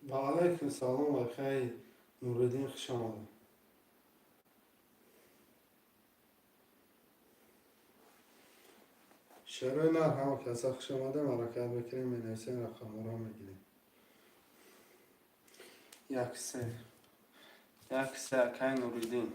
Ва алайкум салом, акай Нуриддин, хуш омадед. Шерои нар, ҳама каса хуш омадем. Ҳаракат мекунем, менависем, рақамҳоро мегирем. Як се, як се, акай Нуриддин.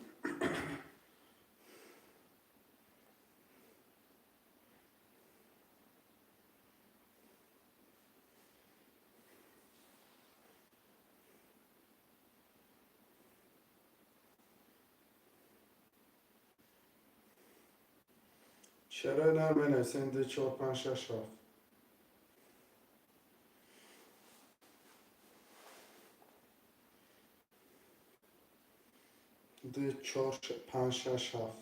Шерои нар, менависем: ду, чор, панҷ, шаш, ҳафт. Ду, чор, панҷ, шаш, ҳафт.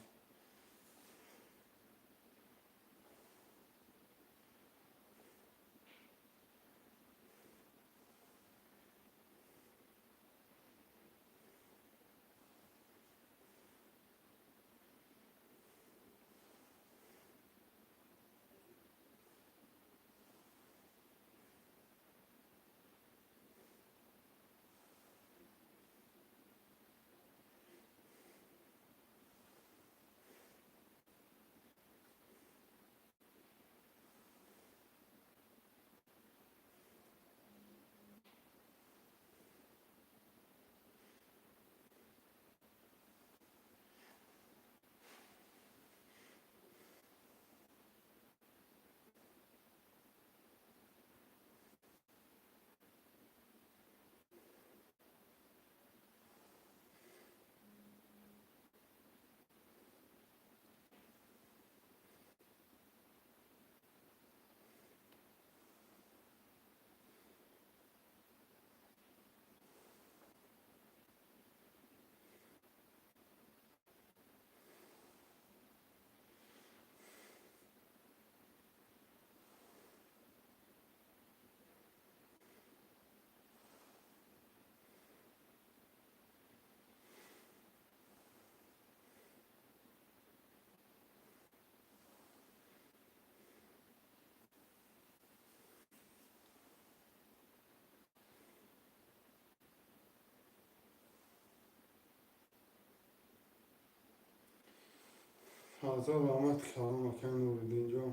Ҳазор раҳмат, калом, акай Нуриддинҷон.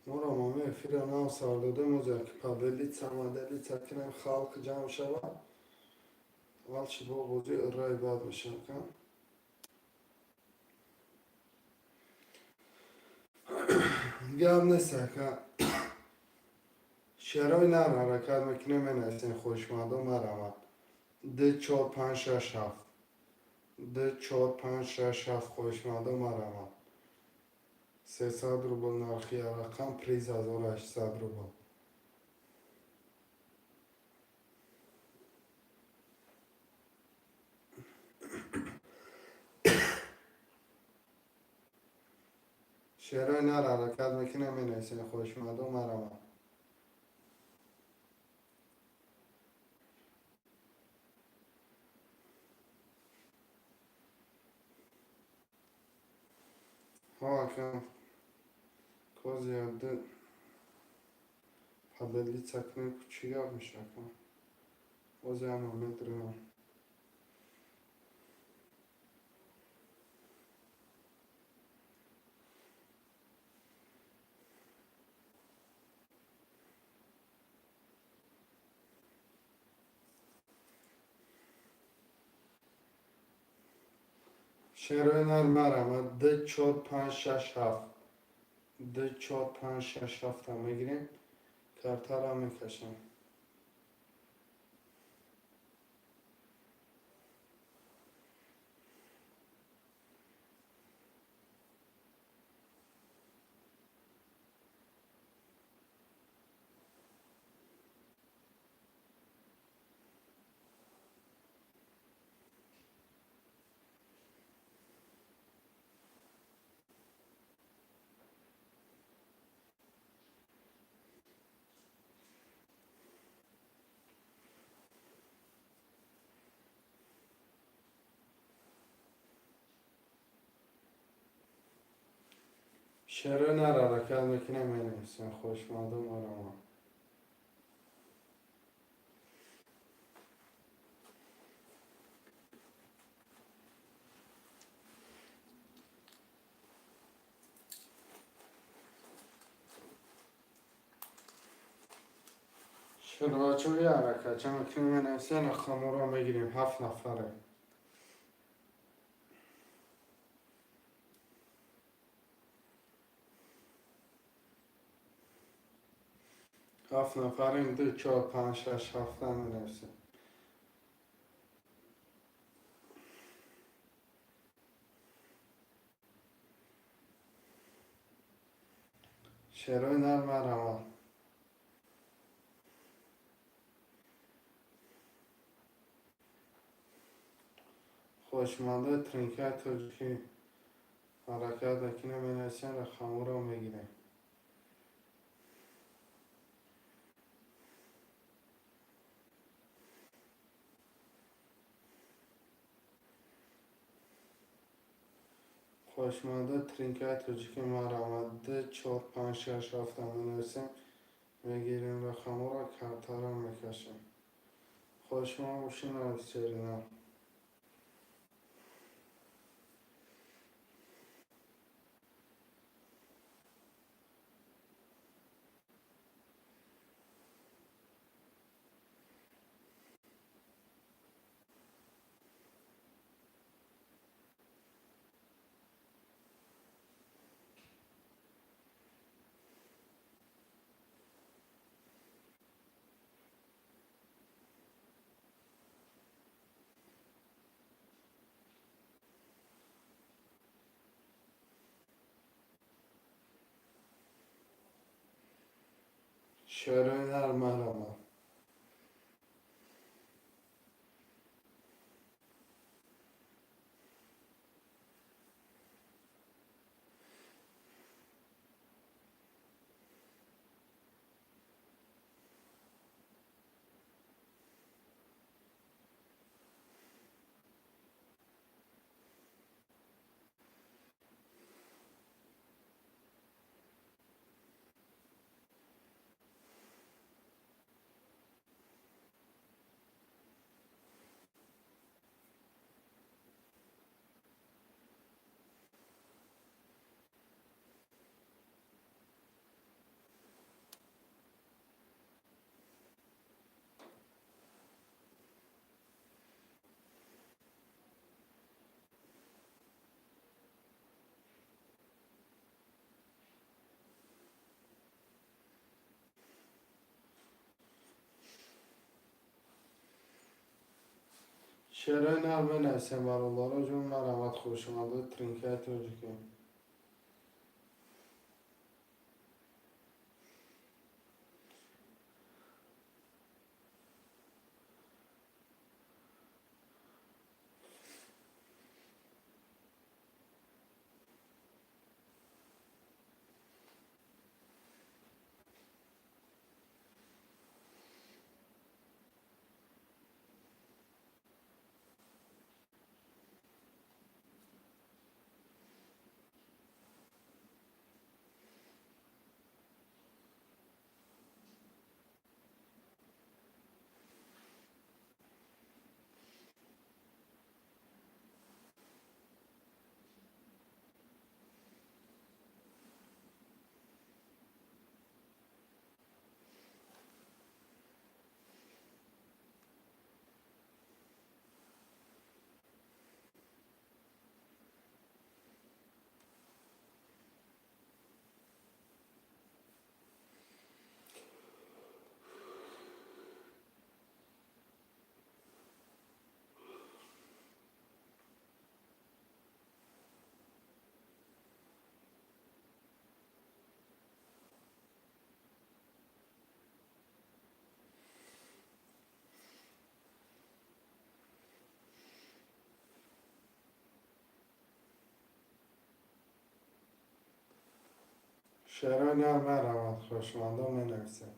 Моро мами эфира нав сар додем, оз як поделиться маделиться кунем, халқ ҷамъ шавад. Аввал чи бо бозӣ рай бад мешавад. Гап нест, ака. Шерои нар, ҳаракат мекунем, менависем, хоҳишмандо, марҳамат. Ду, чор, панҷ, шаш, ҳафт. Ду, чор, панҷ, шаш, ҳафт, хоҳишмандо, марҳамат. 300 рубл нархи рақам, приз 1800 рубл. Шерои нар, ҳаракат мекунем, менависем, хоҳишмандо, марҳамат. Ҳо, ака, козияды поделиться кунем, чӣ гап меша, ака? Боз як момент рӯям. Шерои нар, марҳамат: ду, чор, панҷ, шаш, ҳафт. Ду, чор, панҷ, шаш, ҳафта мегирем, картаро мекашем. Шерои нар, ҳаракат мекунем, менависем, хоҳишмандо, марҳамат. Шунавачои ҳаракатча мекунем, менависем, рақамҳоро мегирем, ҳафт нафаре. Ҳафт нафарем, ду, чор, панҷ, шаш, ҳафта менависем. Шерои нар марҳамат. Хоҳишмандои тринкаи тоҷикӣ ҳаракат мекунем, менависем, рақамҳоро мегирем. Хоҳишмандои тринкаи тоҷикӣ марҳамат, ду, чор, панҷ, шаш, ҳафта менависем, мегирем рақамҳоро, картаро мекашем. Хоҳишманд бошед, нависед. Шерои нар марҳамат. Шерои нар менависем, бародаро ҷон, марҳамат, хоҳишмандои тринкаи тоҷикӣ. Шерои нар марҳамат, хоҳишмандо менависем.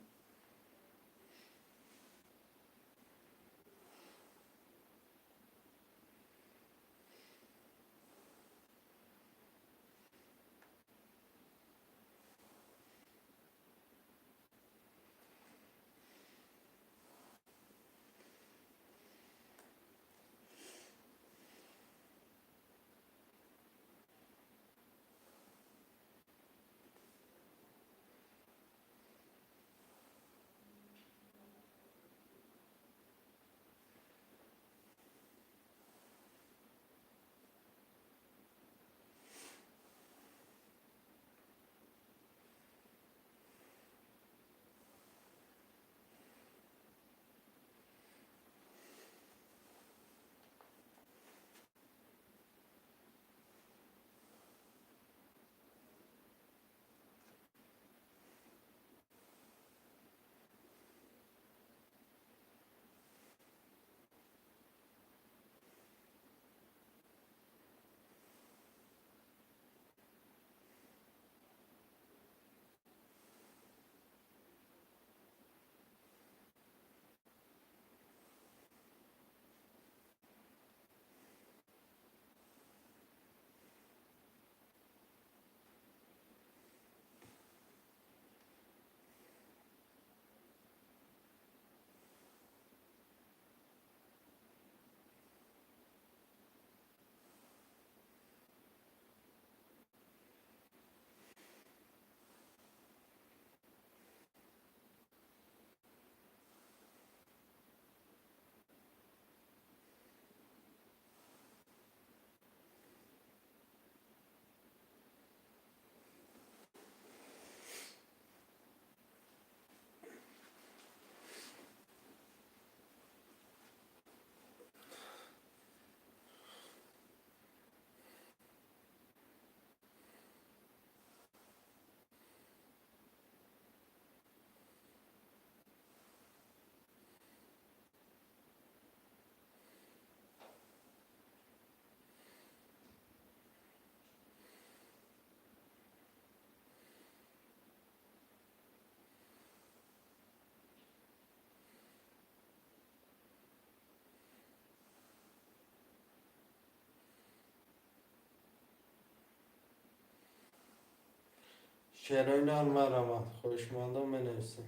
Шерои нар марамад, хоҳишмандон менависем.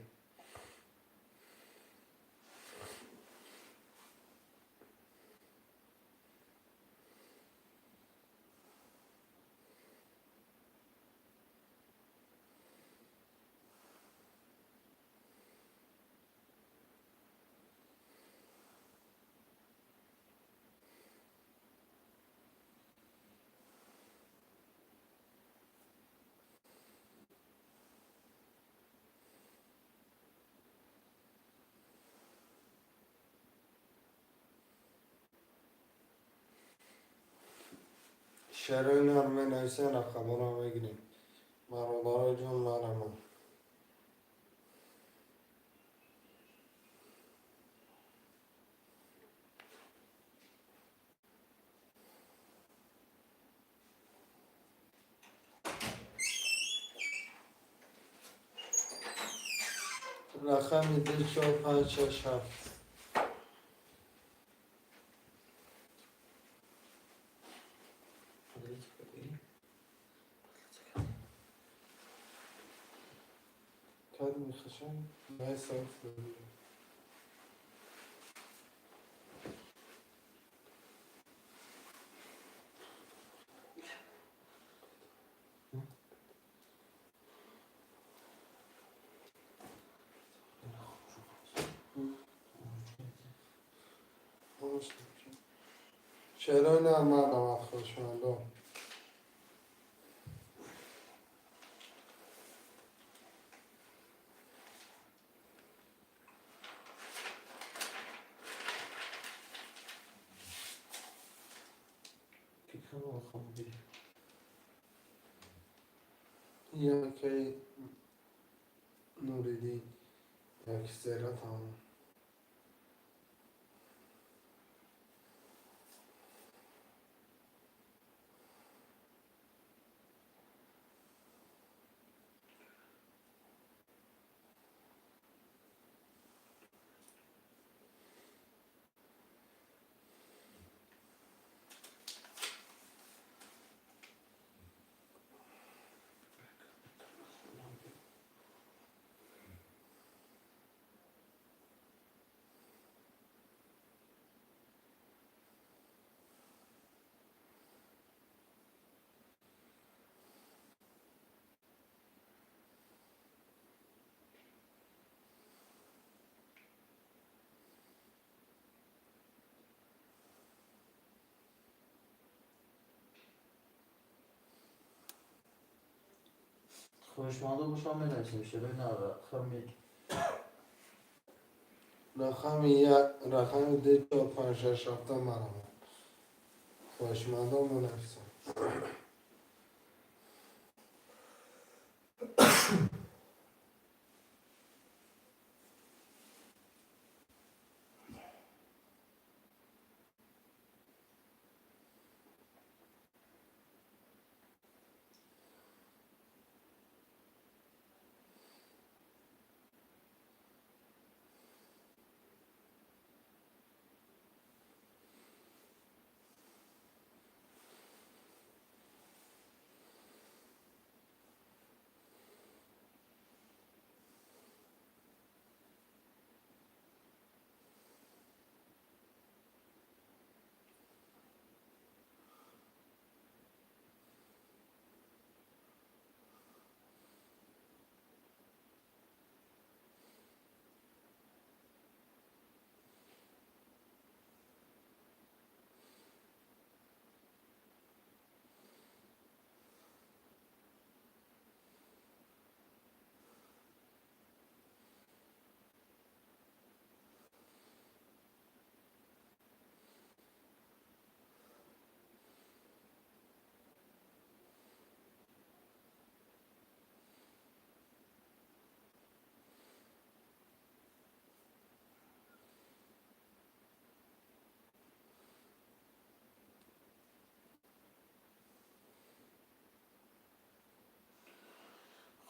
Шерои нар менависем, рақамҳоро мегирем. Бародарои ҷон, марамад. Рақами ду, чор, панҷ, шаш, ҳафт. Кад мехашам? Най саф. Шерои нар марамад, хоҳишмандон. Якаи Нуриддин, як зера тамом. Хоҳишмандо бошам, менависем. Шерои нар рақами. Рақами як, рақами ду, чор, панҷ, шаш, ҳафта марамад. Хоҳишмандон менависем.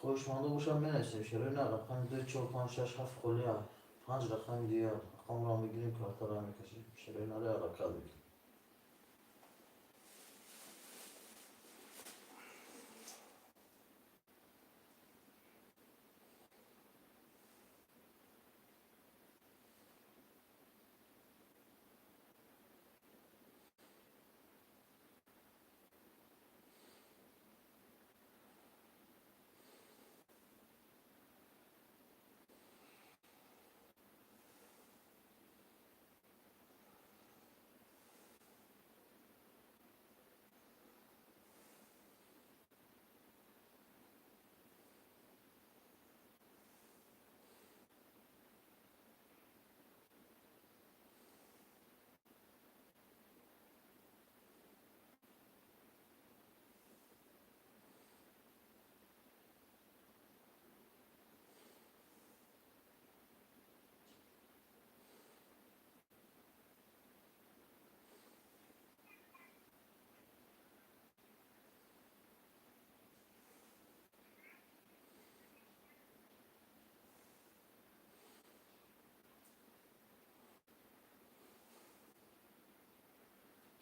Хоҳишмандо бошам, менависем. Шерои нар рақами ду, чор, панҷ, шаш, ҳафт холия. Панҷ рақами дигар рақамро мегирем, картаро мекашем. Шерои наре ҳаракат мекунем.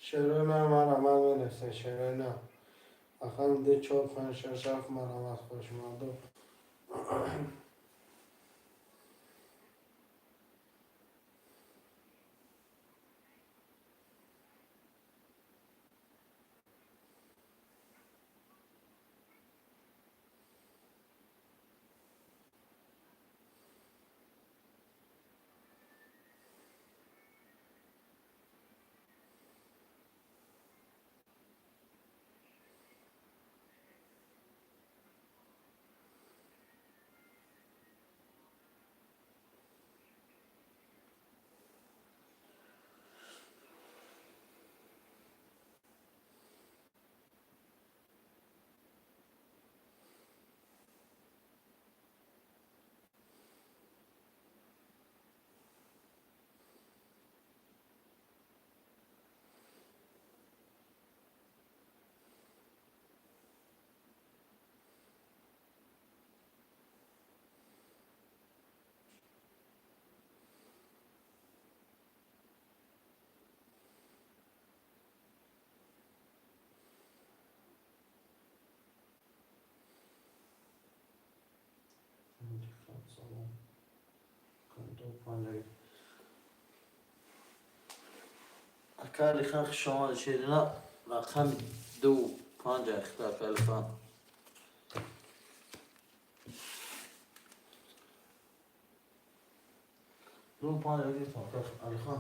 Шерои нар, марҳамат, менависем. Шерои нар, рақами ду, чор, панҷ, шаш, ҳафт, марҳамат, хушманду. Салом. Ду, панҷ. Ака Алихан, хуш омадӣ. Шерина, рақами ду, панҷ ахта, ака Алихан. Ду, панҷ гирифтам, ака Алихан.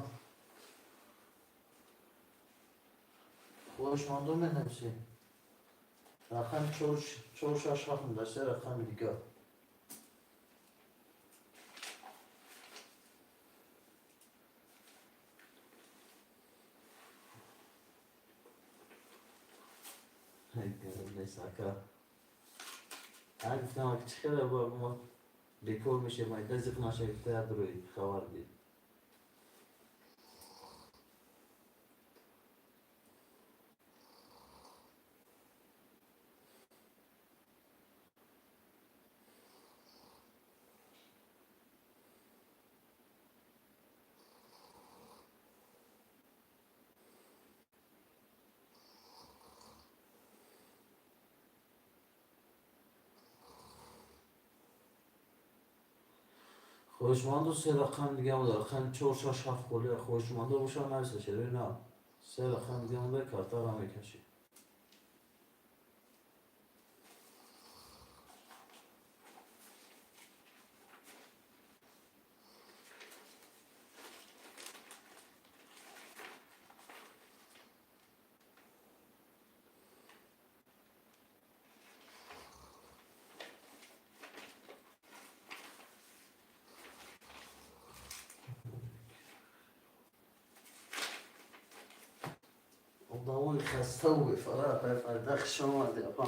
Хоҳишмандо, менависӣ. Рақами чор, шаш, ҳафт муда, се рақами дигар. Ака. Гуфтам, чӣ хеле мо бекор мешем, майда зиқ наша, гуфта, ядрои хабар бид. Хоҳишманду, се рақам дига монда, рақами чор, шаш, ҳафт холия. Хоҳишмандо боша, нависа. Шерои на, се рақам дига монда, картара мекашӣ. Одамои хаставу бефара. Апай Фарида, хуш омадӣ, апа.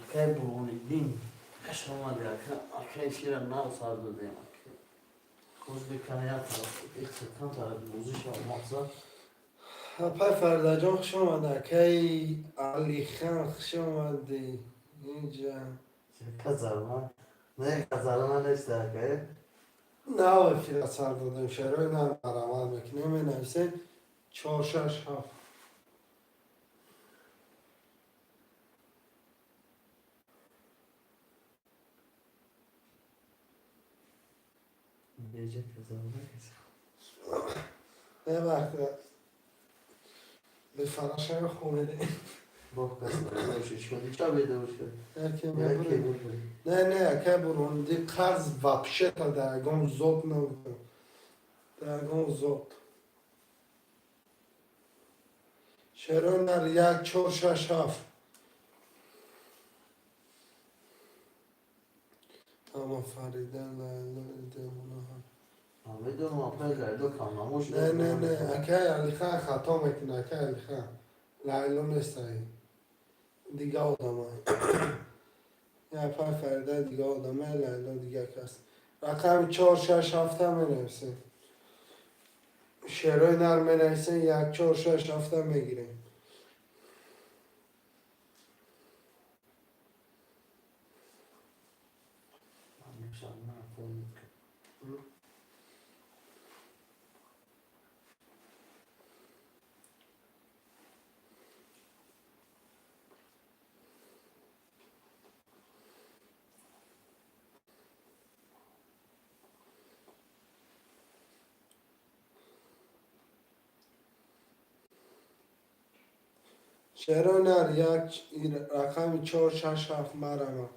Акай Бурҳониддин, хуш омадӣ, ака. Акай, эфира нав сар додем. Хоз бекана як тараф ихтир, камтар бозӣ шавад, мақсад. Апай Фаридаҷон, хуш омада. Акай Алихан, хуш омадӣ инҷа. Казарма не, казарма нест, ака. Нав эфира сар додем. Шерои нар, марҳамат мекунем, менависем чор, шаш, ҳафт. Беҷа казарма каси. Не, вақт бефарашаи хомеде. Бох кас боши, шуди ча беда боша. Яке Яке мебурем. бибурем. Не, акай Бурҳониддин, қарз вообще-то дар ягон зот набудам, дар ягон зот. Шерои нар, як, чор, шаш, ҳафт. Ама Фарида, Лайло, девона. Медонам, апай Лайло камнамош. Не, акай Алихан, хато мекунӣ, акай Алихан. Лайло нестай, дига одамай. Апай Фарида дига одамай, Лайло дига кас. Рақами чор, шаш, ҳафта менависем. Шерои нар менависем, як, чор, шаш, ҳафта мегирем. Чаро нар як рақами чор, шаш, ҳафт марама.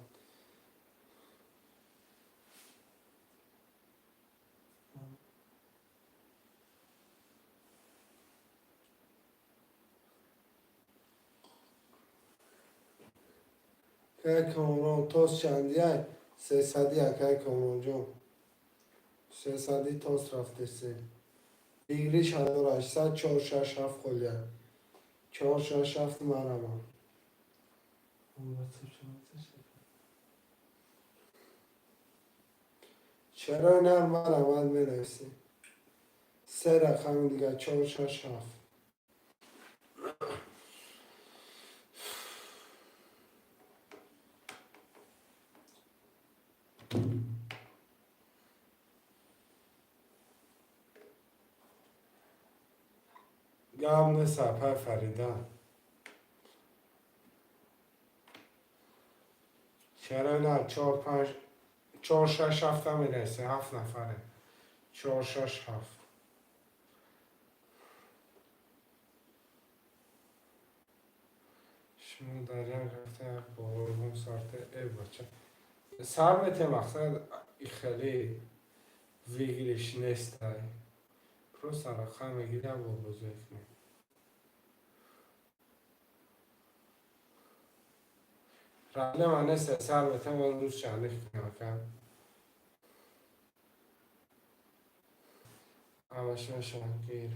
Акай Комрон, тос чандияй? 300-и, акай Комронҷон. 300-и тос рафтесе. Выигрыш 1800, чор, шаш, ҳафт холия. Чор, шаш, ҳафт марама. Чаро нар марамад менависӣ? Се рақами дигар, чор, шаш, ҳафт. Гап нест, апай Фарида. Чаро на чор, панҷ, чор, шаш, ҳафта менависем, ҳафт нафаре. Чор, шаш, ҳафт. Шумо дар як ҳафта як борбон сарте, э бача. Сар метем, мақсад хеле выигрыш нестай. Просто рақам мегири, як бор бозӣ мекунем. Проблема нест, сар метем, рӯз чандих кунем, ака. Ҳамаш мешавад, гир.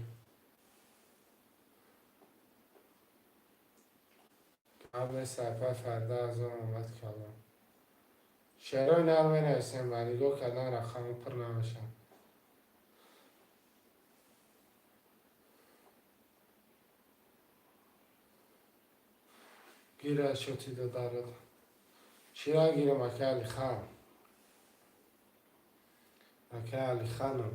Гап нест, апай Фарида, ҳазор омад калом. Шерои нар менависем, ба нигоҳ кардан рақамҳо пур намешаванд. Гира шотида дарад. Чира гирам, акай Алихан? Акай Алиханом.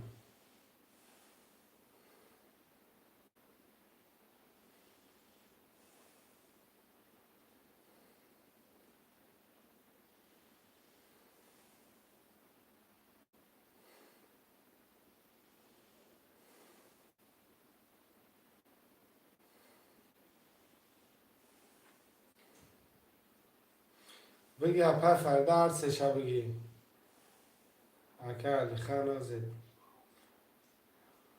Бигӣ, апай Фарида, ҳар сеша бигӣ. Акай Алихан озед.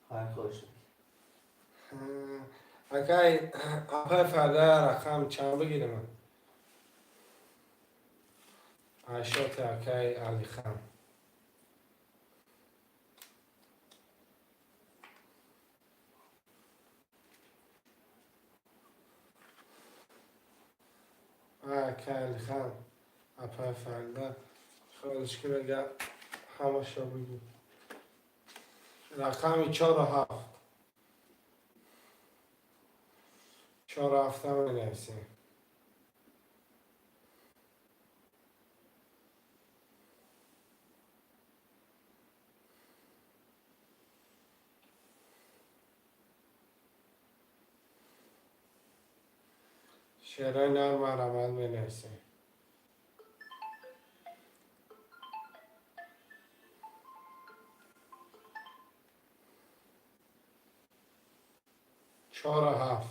Хай, хош. Акай, апай Фарида, рақам чанд бигирам? Айшоти акай Алихан. Акай Алихан, апай Фарида, холиш ки мега, ҳамаша бигӯ. Рақами чору ҳафт. Чору ҳафта менависем. Шерои нар марамад менависем. Чору ҳафт.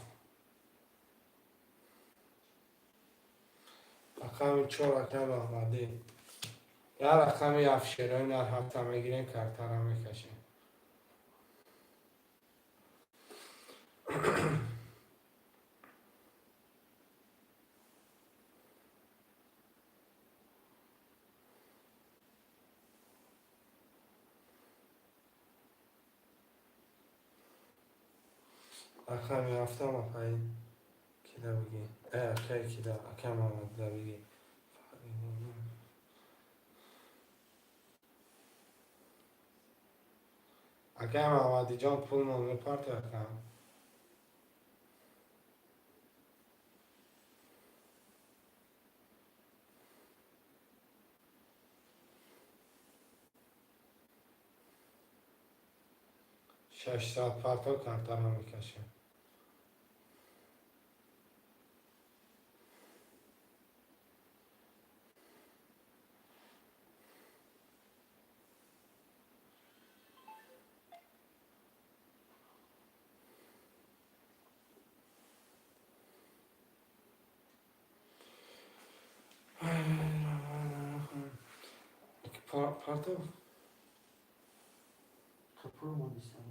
Рақами чор, акай Маҳмадӣ. Як рақами ҳафт, шерои нар ҳафта мегирем, картара мекашем. Рақами ҳафтам апай кида бигӣ? Э, акай кида, акай Маҳмадида бигӣ. Акай Маҳмадиҷон, пулмон мепарти, акам? 600 парто, картара мекашем. Партов. Пул омадистам.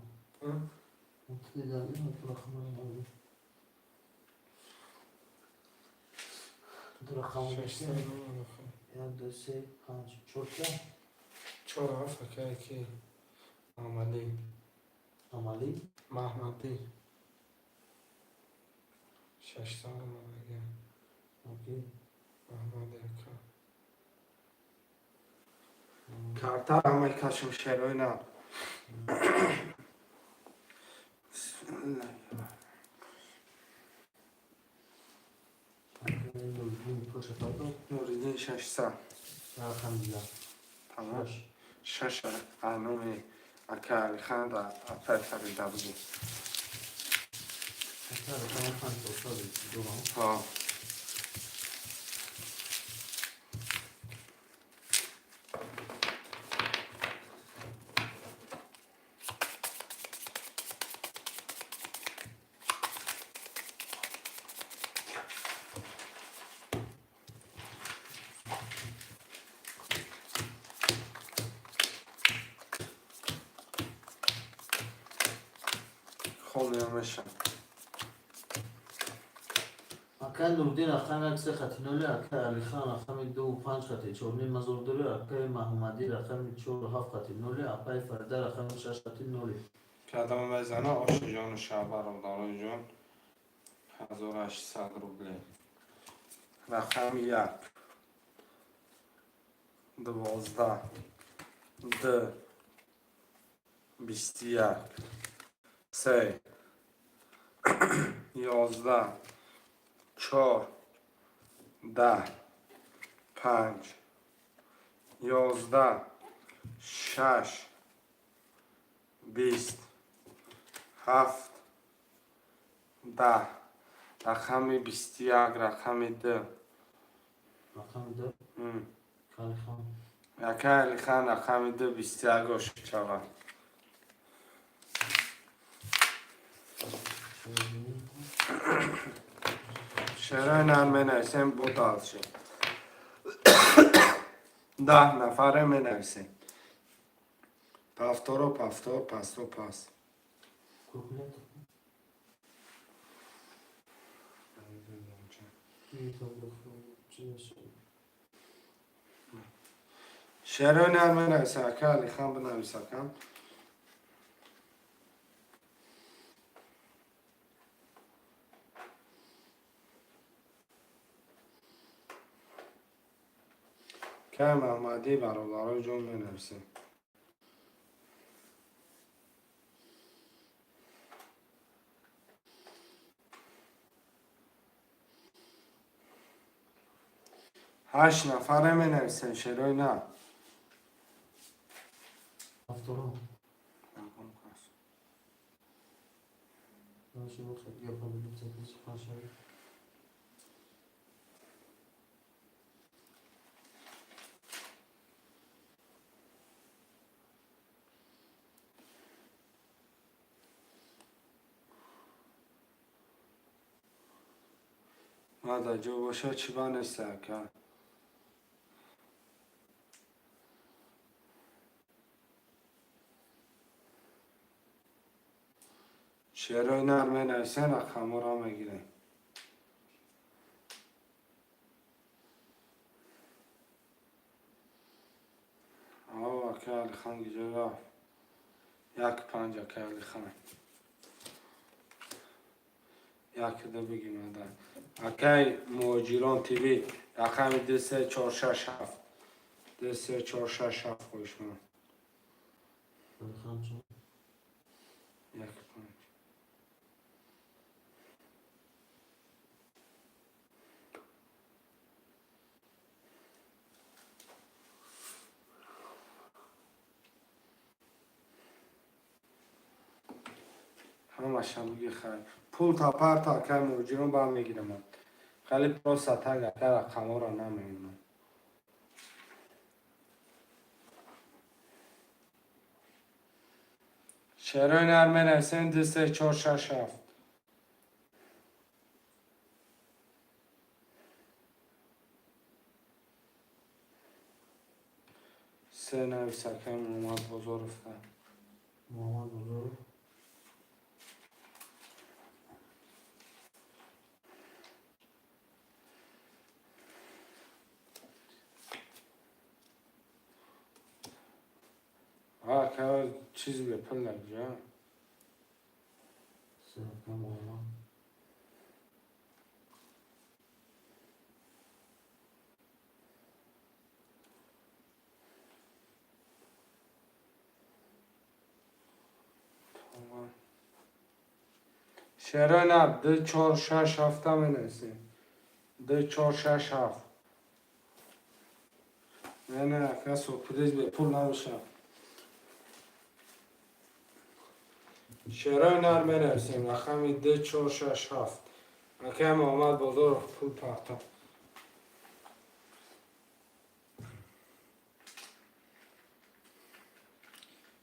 Ду рақам. Як, ду, се, панҷ, чорта. Чор, ҳафт, акай ки Маҳмадӣ. Амалӣ. Маҳмадӣ. 600 омадагӣ. Окей. Маҳмадӣ ака. Карта ҳамаи кашм шерои на. Нуриддин 600. Рақам дигар. Тамом. Шаш номи ака Алихан да апай Фарида буди. Рақами панҷ 422. Ҳо. Хол мешам. Акай Нурдин рақами як се хати ноли, акай Алихан рақами ду панҷ хати чорним ҳазор доллар, акай Маҳмадӣ рақами чор ҳафт хати ноли, апай Фарида рақами шаш хати ноли. Кадам мезана оши ҷону шабародарои ҷон 1800 рубле. Рақами як 12 д 21 се 11 чор 10 панҷ 11 шаш 20 ҳафт 10. Рақами 21, рақами д. Рақами д. Алихан. Акай Алихан рақами д 21 ошиб шавад. Шерои нар менависем, бо дальше. 10 нафаре менависем. Повторо, повтор, пасто, пас. Калькулятор. Шерои нар менависем, акай Алихан бинавис акам. Кай Маҳмадӣ бародарои ҷон менависем. Ҳашт нафаре менависем, шерои на. Повторо. Ягон кас. Дальше вот я поделиться панҷ. Мада ҷо боша чӣ ба неста ака? Шерои нар менависем, рақамҳоро мегирем. О, акай Алихан куҷо рафт? Як панҷ акай Алихан. Як ду бигим ада. Акай Муҳоҷирон ТВ рақами ду се чор шаш ҳафт. Ду се чор шаш ҳафт хоҳишманд. Алихан чӣ? Як панҷ. Ҳамаша буги хай. Пул та парта акай Муҳоҷирон бармегирам. Хеле просто так ака рақамҳоро намемонам. Шерои нар менависем ду се чор шаш ҳафт. Се навис, акай Муҳаммад Бозоровда. Муҳаммад Бозоров. Ака, чиз бепул наҷа. Се, акай Муҳаммад. Шерои нар ду, чор, шаш, ҳафта менависем. Ду, чор, шаш, ҳафт. Не, не, ака, сюрприз бепул набошад. Шерои нар менависем, рақами ду, чор, шаш, ҳафт. Акай Муҳаммад Бозоров пул парто.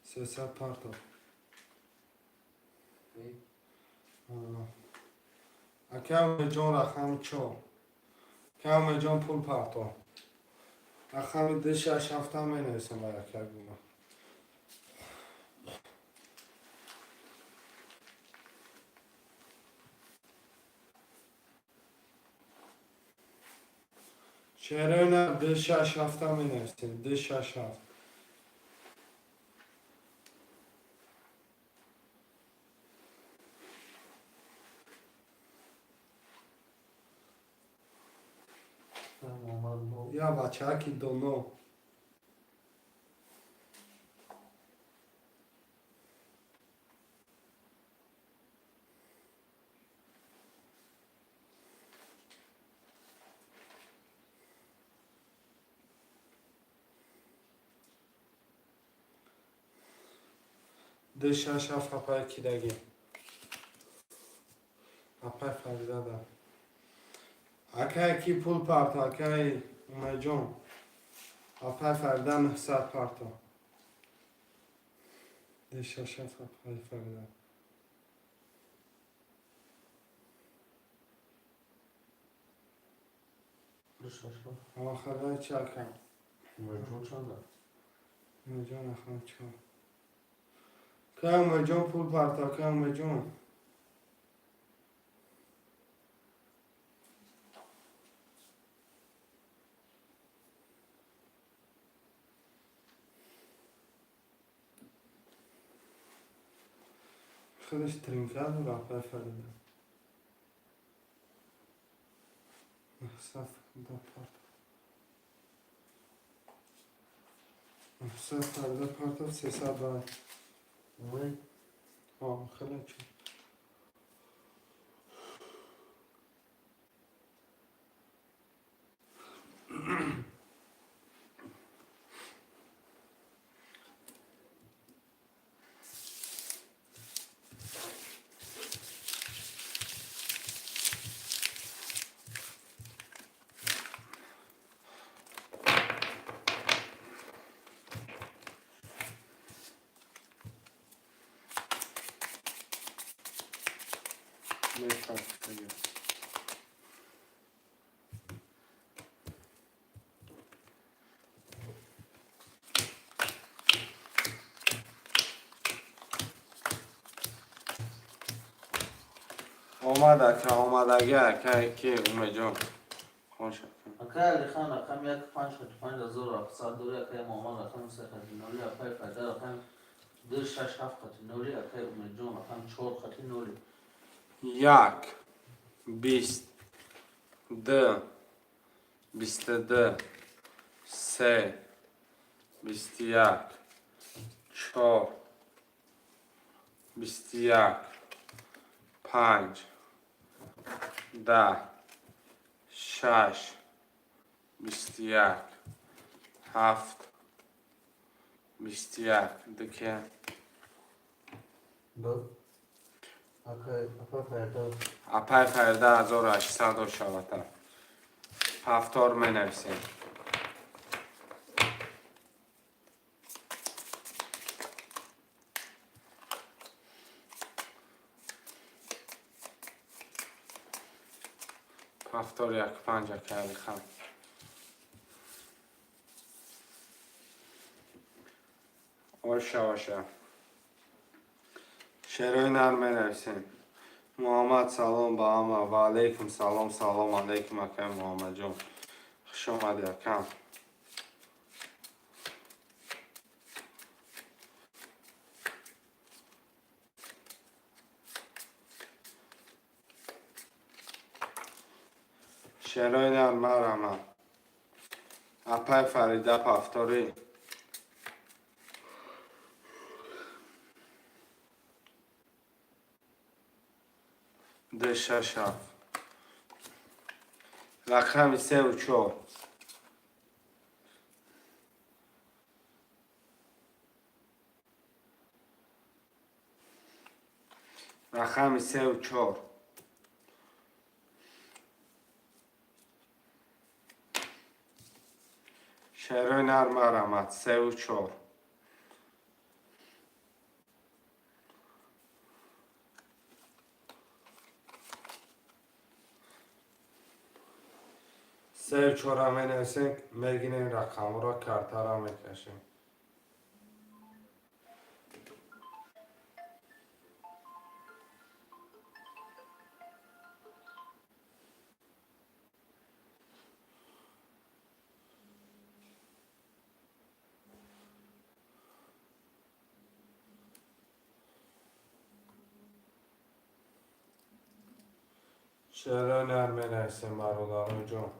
300 парто. Акай Умедҷон, рақами чор. Акай Умедҷон пул парто. Рақами ду, шаш, ҳафта менависем ба акай гуна. Шерои нар ду, шаш, ҳафта менависем. Ду, шаш, ҳафт. Акай Муҳаммад бо. Я бачааки доно. Ду, шаш, ҳафт, апай кидагӣ. Апай Фаридада. Акай ки пул парто, акай Умайҷон. Апай Фарида 900 парто. Ду, шаш, ҳафт, апай Фарида. Ду, шаш, ҳафт. Охирай чи, акай? Умедҷон чанда? Умайҷон рақами чор. Акай Умайҷон пул парто, акай Умайҷон. Худаш тринка дора, апай Фарида. 900 Фарида парто. 900 Фарида парто, 300 бай. Умед. Ҳо, хеле чи. Мефарфтага. Омад, ака, омадаги, акай ки Умедҷон. Хош, ака. Акай Алихан рақами як, панҷ хати панҷ ҳазору ҳафтсад дори. Акай Муҳаммад рақами се хати ноли. Акай Фарида рақами ду, шаш, ҳафт хати ноли. Акай Умедҷон рақами чор хати ноли. Як, бист, ду, 22, се, 21, чор, 21, панҷ, 10, шаш, 21, ҳафт, 21, дуке. Ду. Акай апай Фарида. Апай Фарида 1800 шавата. Повтор менависем. Повтор як панҷ, акай Алихан. Оша, оша. Шерои нар менависем. Муҳаммад, салом ба ҳама. Ва алайкум салом, салом алайкум, акай Муҳаммадҷон. Хуш омадӣ, акам. Шерои нар, марҳамат. Апай Фарида, повтори. Д шаш ҳафт. Рақами севу чор. Рақами севу чор. Шерои нар, марҳамат, севу чор. Севу чора менависем, мегирем рақамҳоро, картаро мекашем. Шерои нар менависем, бародароҷон.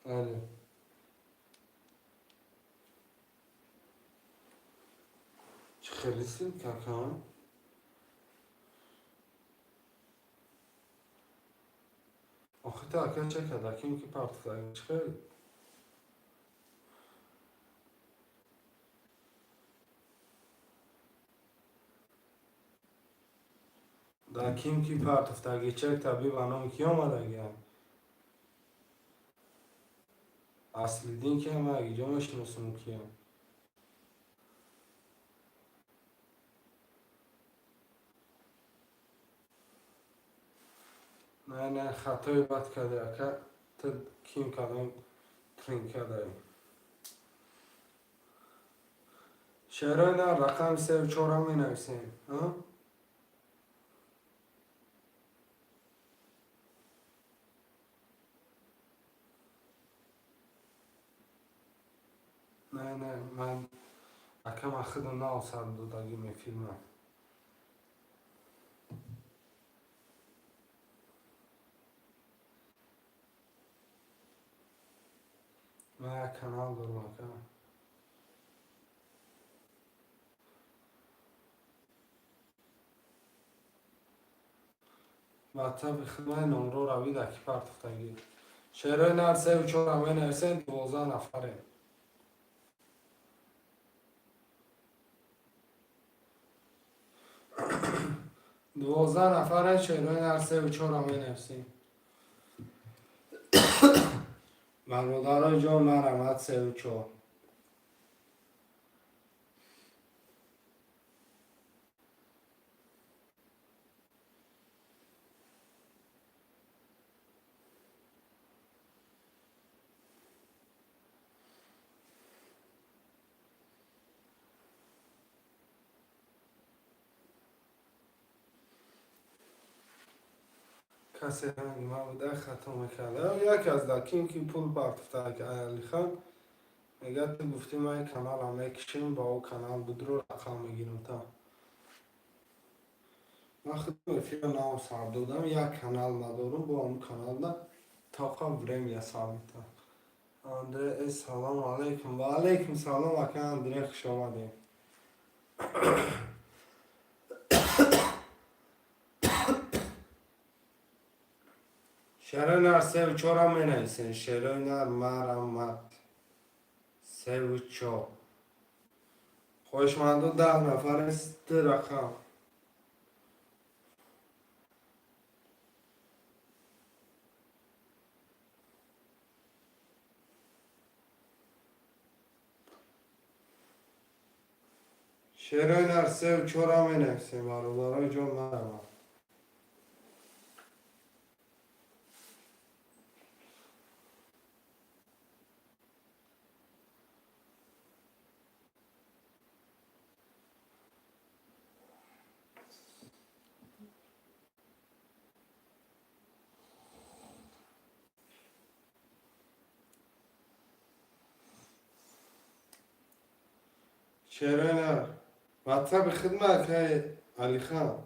Бале. Чӣ хеле ссылка, акам? Охи ту, ака, чӣ карда? Ким ки партофта? Чӣ хел? Дар ким ки партофтаги чек таби ба номи кӣ омадагиам? Аслиддин киам, ман агиҷо мешиносам киям. Не, не, хатои бад карди, ака, ту ким кардам трин кардаи. Шерои нар, рақами севу чорам менависем. А? Не, не, ман, ака, ман худам наосар додагим эфирман. Ман як канал дорам, ака. Ватсапи худмаи номро равид, аки партофтагӣ. Шерои нар, севу чорам менависем, 12 нафарем. 12 нафарем, шерои нар, севу чорам менависем. Бародарои ҷон, марҳамат, севу чор. Касе ранги ман буда, хато мекарда. Яке аз дар ким ки пул партофта Алихан мегӯяд, ту гуфтӣ ман каналам мекишем, ба о канал будро рақам мегирам та. Ман худам эфира нав сар додам, як канал надорам, бо ҳамун каналда тоқа время сар метам. Андре, э, салому алайкум. Ва алайкум салом, ака Андре, хуш омадем. Шерои нар, севу чорам менависем. Шерои нар, марҳамат. Севу чор. Хоҳишмандо, 10 нафар, ду рақам. Шерои нар сеу чора менависем, бародарои ҷон, марама. Шерои нар. Ватсапи хидмат, акай Алихан.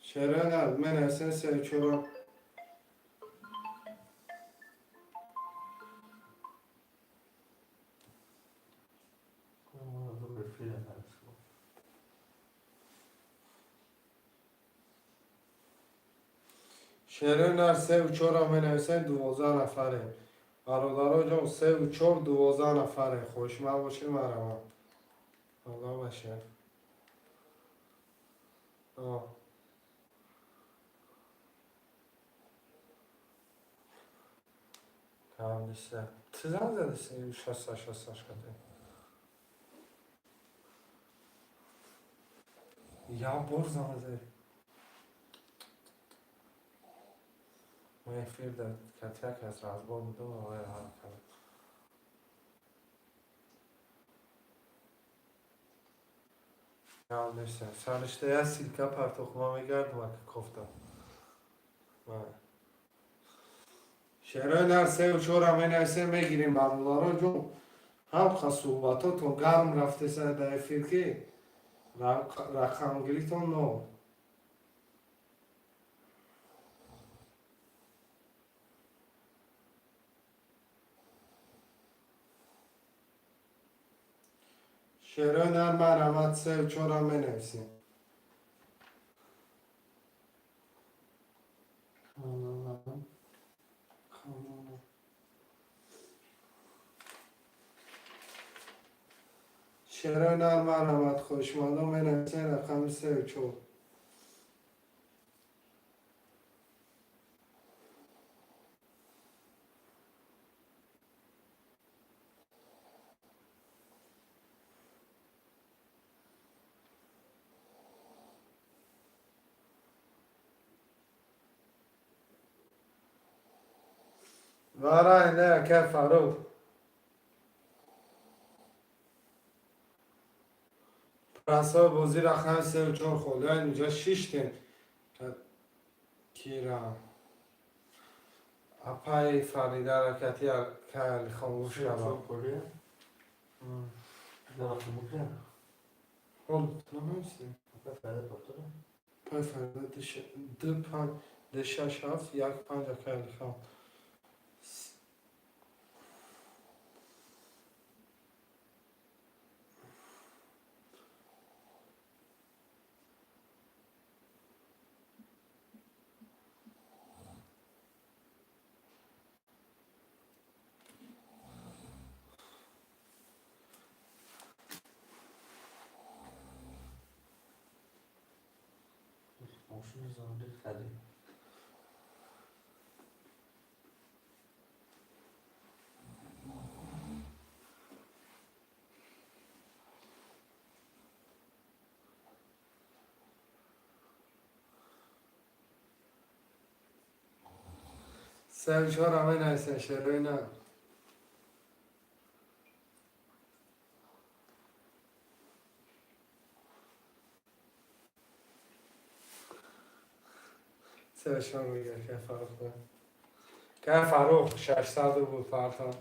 Шерои нар менависем сеу чора. Шерои нар сеу чора менависем, 12 нафарем. Бародаро ҷон, сеу чор, 12 нафарем. Хоҳишманд бошед, марама. Алло башар. Tamam işte. Ты занг задаси 668 каде? Я бор занг зади. Ма эфир дар катяк аз разбор будам, авай ҳал кардам. Гап нест. Саришта як ссылка партохма мегардам, ака кофта. Шерои нар сеу чора менависем, мегирем, бародаро ҷон. Ҳам суҳбатотон гарм рафтеса дар эфир, ки рақамгиритон нол. Шерои нар марҳамат, сеу чора менависем. Kanalım. Шерои нар марҳамат, хоҳишмандон менависем рақами сеу чор. Вара не, ака Фарух. Прасо бозӣ рақами сеу чор холиа инҷа шиштем. Кира. Апаи Фарида ракати ака Алихон шава. Ҳол намависем. Пай Фарида ду панҷ ду шаш ҳафт як панҷ, ака Алихон. Мошини зомби харид. Сеу чора менависем, шерои нар. Сеу чор мега ка Фарух. Ка Фарух 600 рубл парта.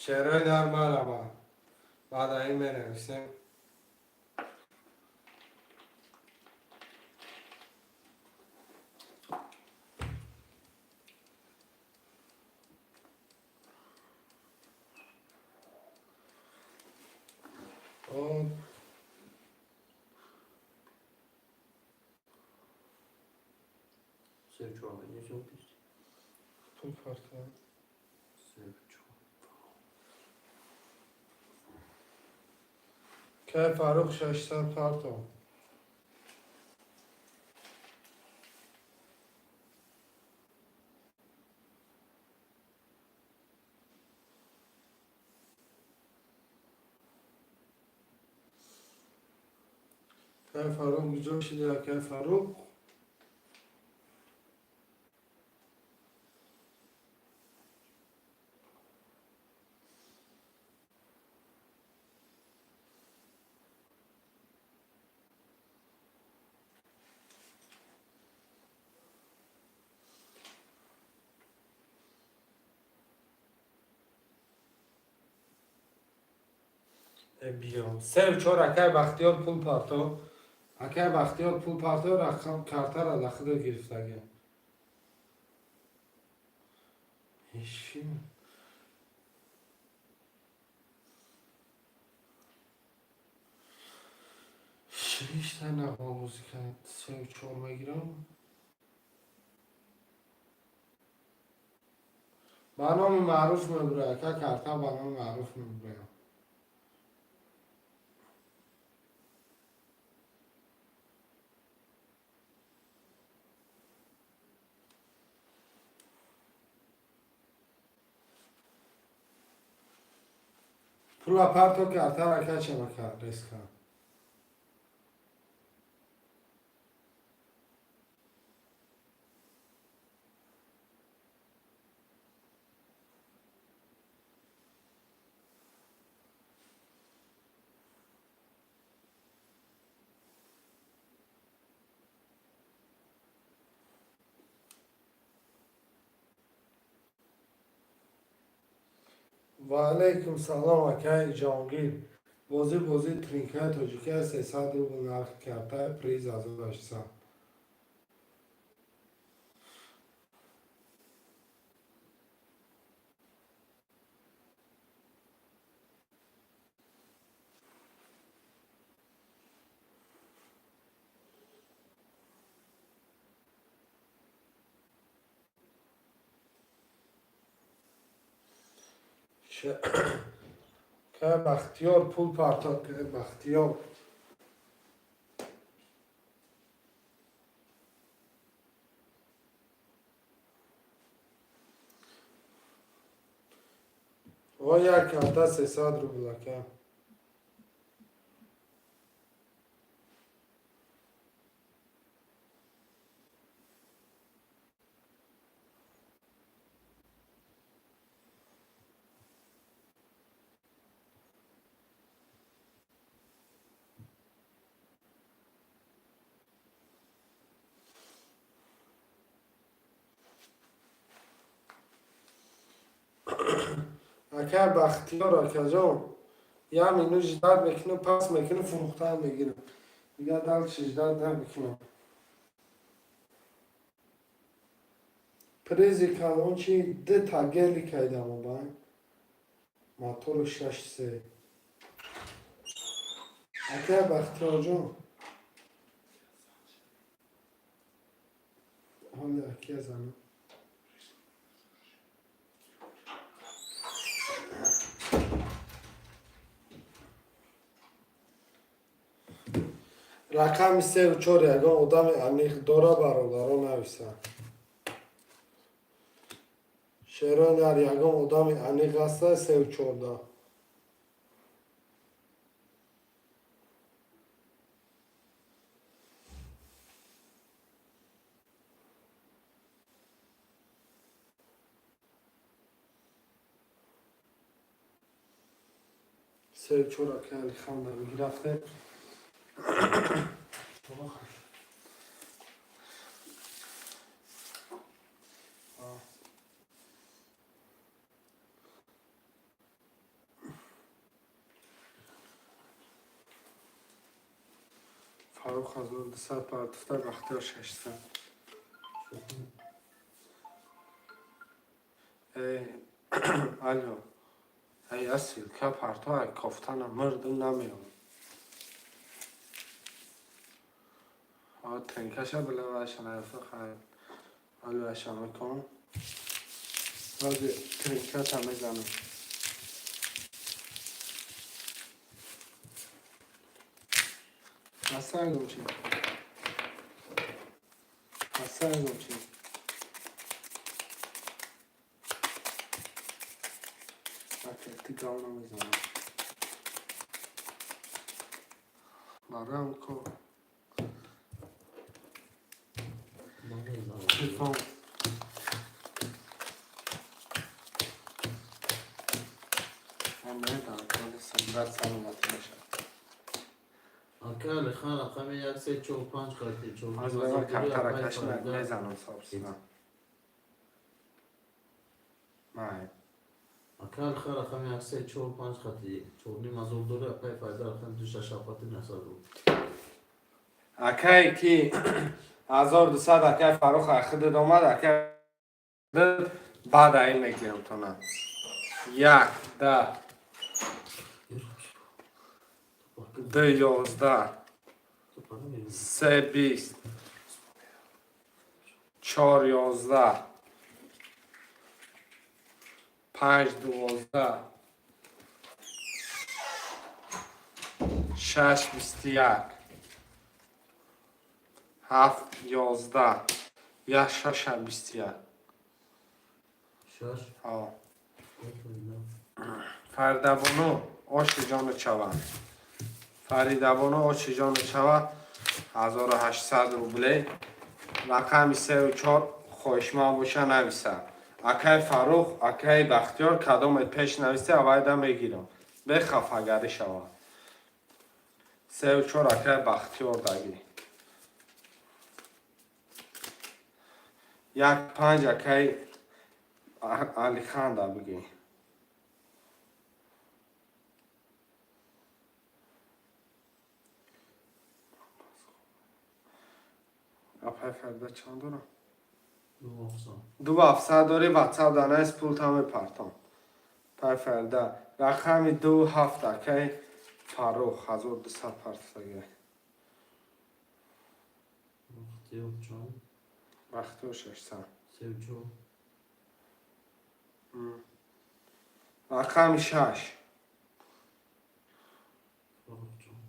Шерои нар марҳама. Баъд ин менависем. Се чор мегирем. Пул парто. Се чор. Кай Фарух 600 парто. Кай Фарух куҷо шиди, акай Фарух? Биё. Сеу чор, акай Бахтиёр, пул парто. Акай Бахтиёр, пул парто, рақам картара дахида гирифтага. Иши. Шишта нағма музика сеу чор мегирам. Ба номи Маъруф мебурад, ака, карта ба номи Маъруф мебурад. Пула парто, картара качем, ака, резка. Ва алайкум салом, акай Ҷонгир. Бозӣ, бозӣ тринкаи тоҷикия, 300 рубл нархи карта, приз 1800. Кай Бахтиёр, пул парто, кай Бахтиёр. О, як карта 300 рубл, ака. Ака Бахтиёр, акаҷон, як минут ждать мекунам, пас мекунам, фурӯхтан мегирам. Дигар дальше ждать намекунам. Призи калон чи дта гели кайдам, мотору шаш се. Ака Бахтиёрҷон. Ҳоли акия занам. Рақами сеу чор ягон одами аниқ дора, бародаро, нависад. Шерои нар, ягон одами аниқ аста сеу чорда? Сеу чор, ака Алиханда мегирафтем. Шумо. Фарух 1200 партуфта, Бахтиёр 600. Эй, алло. Эй, асил, ка парто, ай кофтана мирдум, намеём. Тринкаша билаваша наёфта, хайр. Алюаша мекунам. Ҳозир тринката мезанам. Асалом чи? Асалом чи? Окей, ти говно мезанам. Барамко. Телефон. Ака Алихан рақами 1 3 4 5 хати 4. Аз ба камтара кашна мезанам собственно. Май. Ака Алихан рақами 1 3 4 5 хати 4 ним ҳазор дори акай Файза рақами 2 6 7 хати 900 рубл. Акай ки 1200 акай Фарух ахидад омад, акай баъд ай мегирам тона. Як, да, ду, 11, се, 20, чор, 11, панҷ, 12, шаш, 21, ҳафт, 11, як, шаша, 21. Шаш. Ҳо. Фаридабону оши ҷону чава. Фаридабону оши ҷону чава 1800 рубле. Рақами сеу чор хоҳишманд боша нависа. Акай Фарух, акай Бахтиёр кадомет пеш нависе, авайда мегирам. Бехафагарӣ шава. Сеу чор акай Бахтиёр дагӣ. Як панҷ акай Алихан да бигӣ. Апай Фарида чанд дорам? 2 700. 2 700 дорӣ, ватсап да наис пулта мепартом. Пай Фарида. Рақами 2 7 акай Фаррух 1200 партофтагӣ. Бахтиёр чанд? Бахтиёр 600. 3 4. Рақами шаш. Фаррух чанд?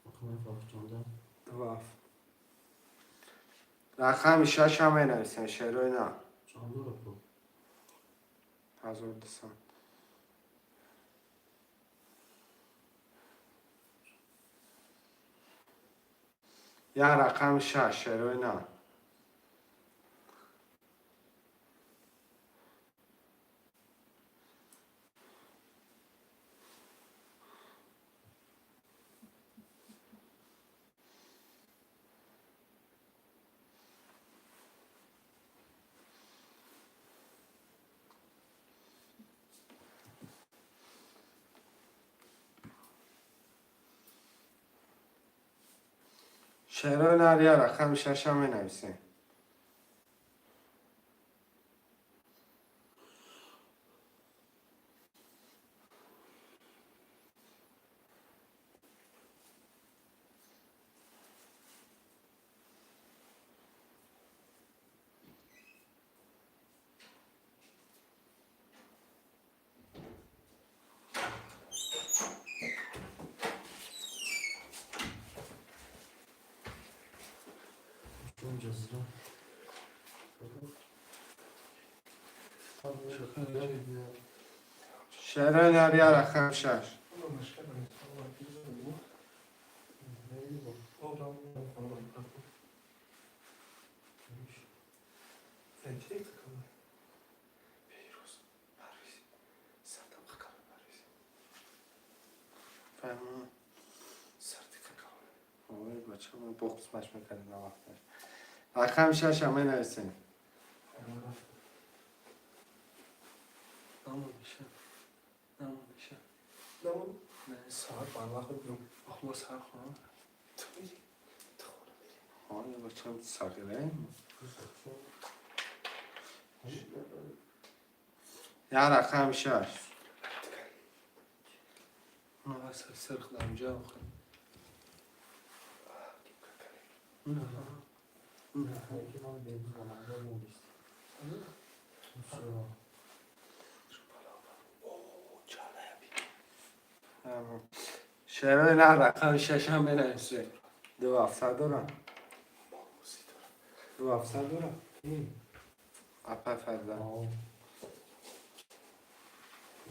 Рақами Фаррух чанда? 2 7. Рақами шашам менависем, шерои на. Чанд дора пул? 1200. Як рақами шаш, шерои на. Шерои нар як рақами шашам менависем. Чун ҷазира? Шерои нар як рақами шаш. Фаҳмам. Ой, бача, мо бокс маш мекардем на вақташ. Рақами шашам менависем. ساعت با وقت بیام ما سر خونه تو میری تو خونه میری. Ой, бачам сағираем. Як рақами шаш. سرخ در اونجا آخر. Ки ман берун замонда мондист. Всё. Шерои на, рақами шашам менависе. Ду ҳафтсад дорам. Ду ҳафтсад дорам. Апа Фарда. Ау.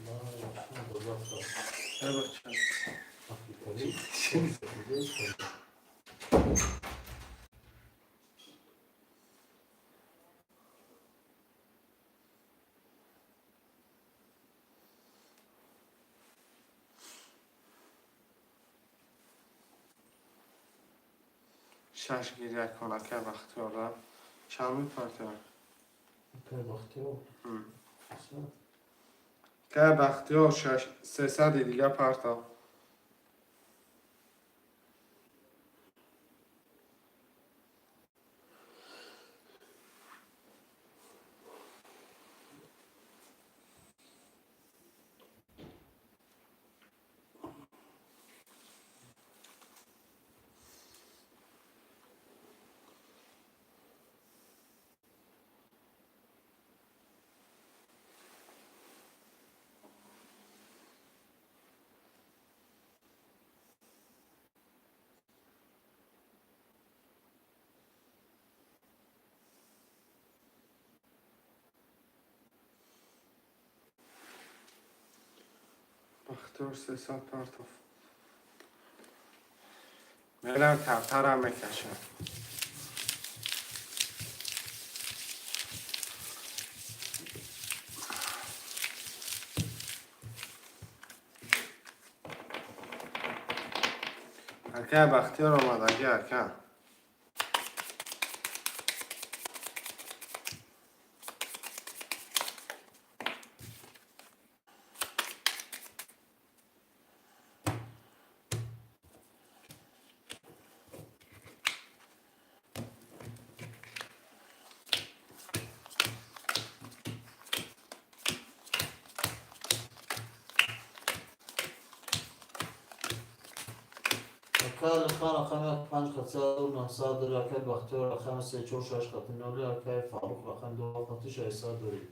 Да, машина до завтра. Бача. Африкали. Шаш гиря кун, ака Бахтиёра. Чанд мепартоям? Акай Бахтиёр. Всё. Ка Бахтиёр шаш сесади дига партов. Бахтиёр 300 партов. Мерам, камтарам мекашам. Ака Бахтиёр омадаги, ака. Акай Алихан рақами панҷ хати 900 дори, акай Бахтиёр рақами се чор шаш хати ноли, акай Фаррух рақами ду хати 600 дори.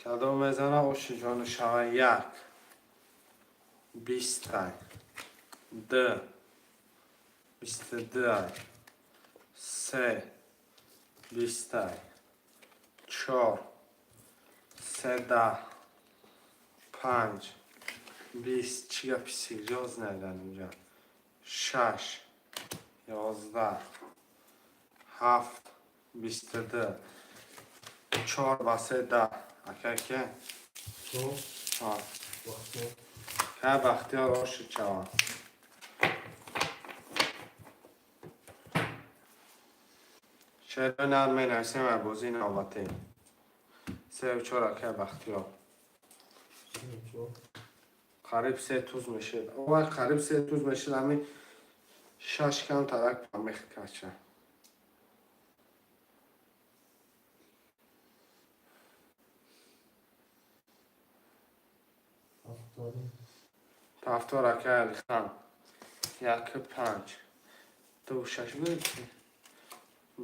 Кадом мезана, оши ҷону шава. Як бистай, д 22-ай, се бистай, чор се даҳ, панҷ бист. Чӣ гапи серьёзное дар инҷа? Шаш 11, ҳафт 22, чор ба се даҳ. Ака ке? Чор. Ҳа. Бахтиёр. Ка Бахтиёр оши чава. Шерои нар менависем ва бозии навбатӣ. Сеу чор, ака Бахтиёр. Се чор. Қариб се туз мешид. Ова қариб се туз мешид, ами шаш кам тарак памех кача. Ҳафтари. Ҳафтор, ака Алихан. Яку панҷ. Ду шаш буд?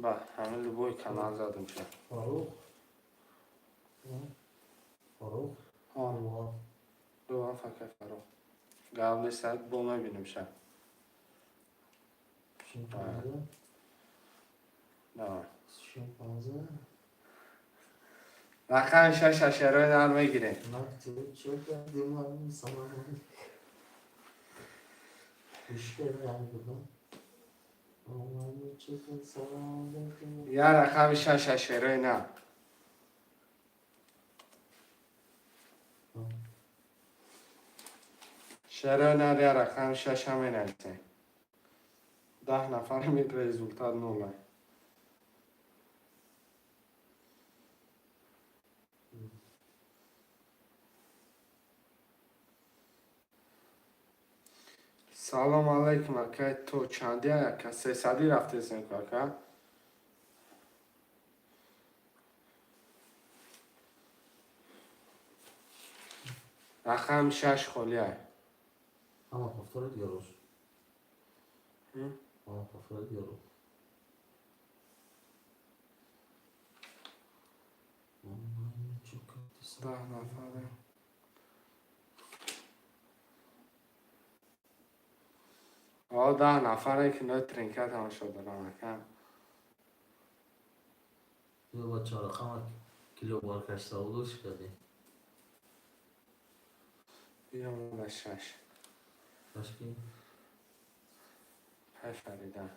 Ба, ҳамин любой канал задум ша. Фаррух. Фаррух. Ҳа. Ду ҳафт. Ду ҳафт, ака Фаррух. Гап нест, бо мебинем ша. Шимпанзе. Давай. Шимпанзе. Рақами шаш ашарои нар мегирем. Накти чока диман саман. Ишкер Я рақами шаш ашарои нар. Шерои нар я рақами шаша менависем. 10 нафар мид, результат нула. Салом алайкум, акай, то чанди, ака? Сесадӣ рафтесем, ака? Рақами шаш холиай. Ама повторить Ярош. М? Ама повторить Ярош. 10 нафарем. О, 10 нафаре ки нои тринка тамошо дорам, ака. Ё ба чор рақама кило баркаш савдош кардем. Биёмада шаш. Кашки? Пай Фарида.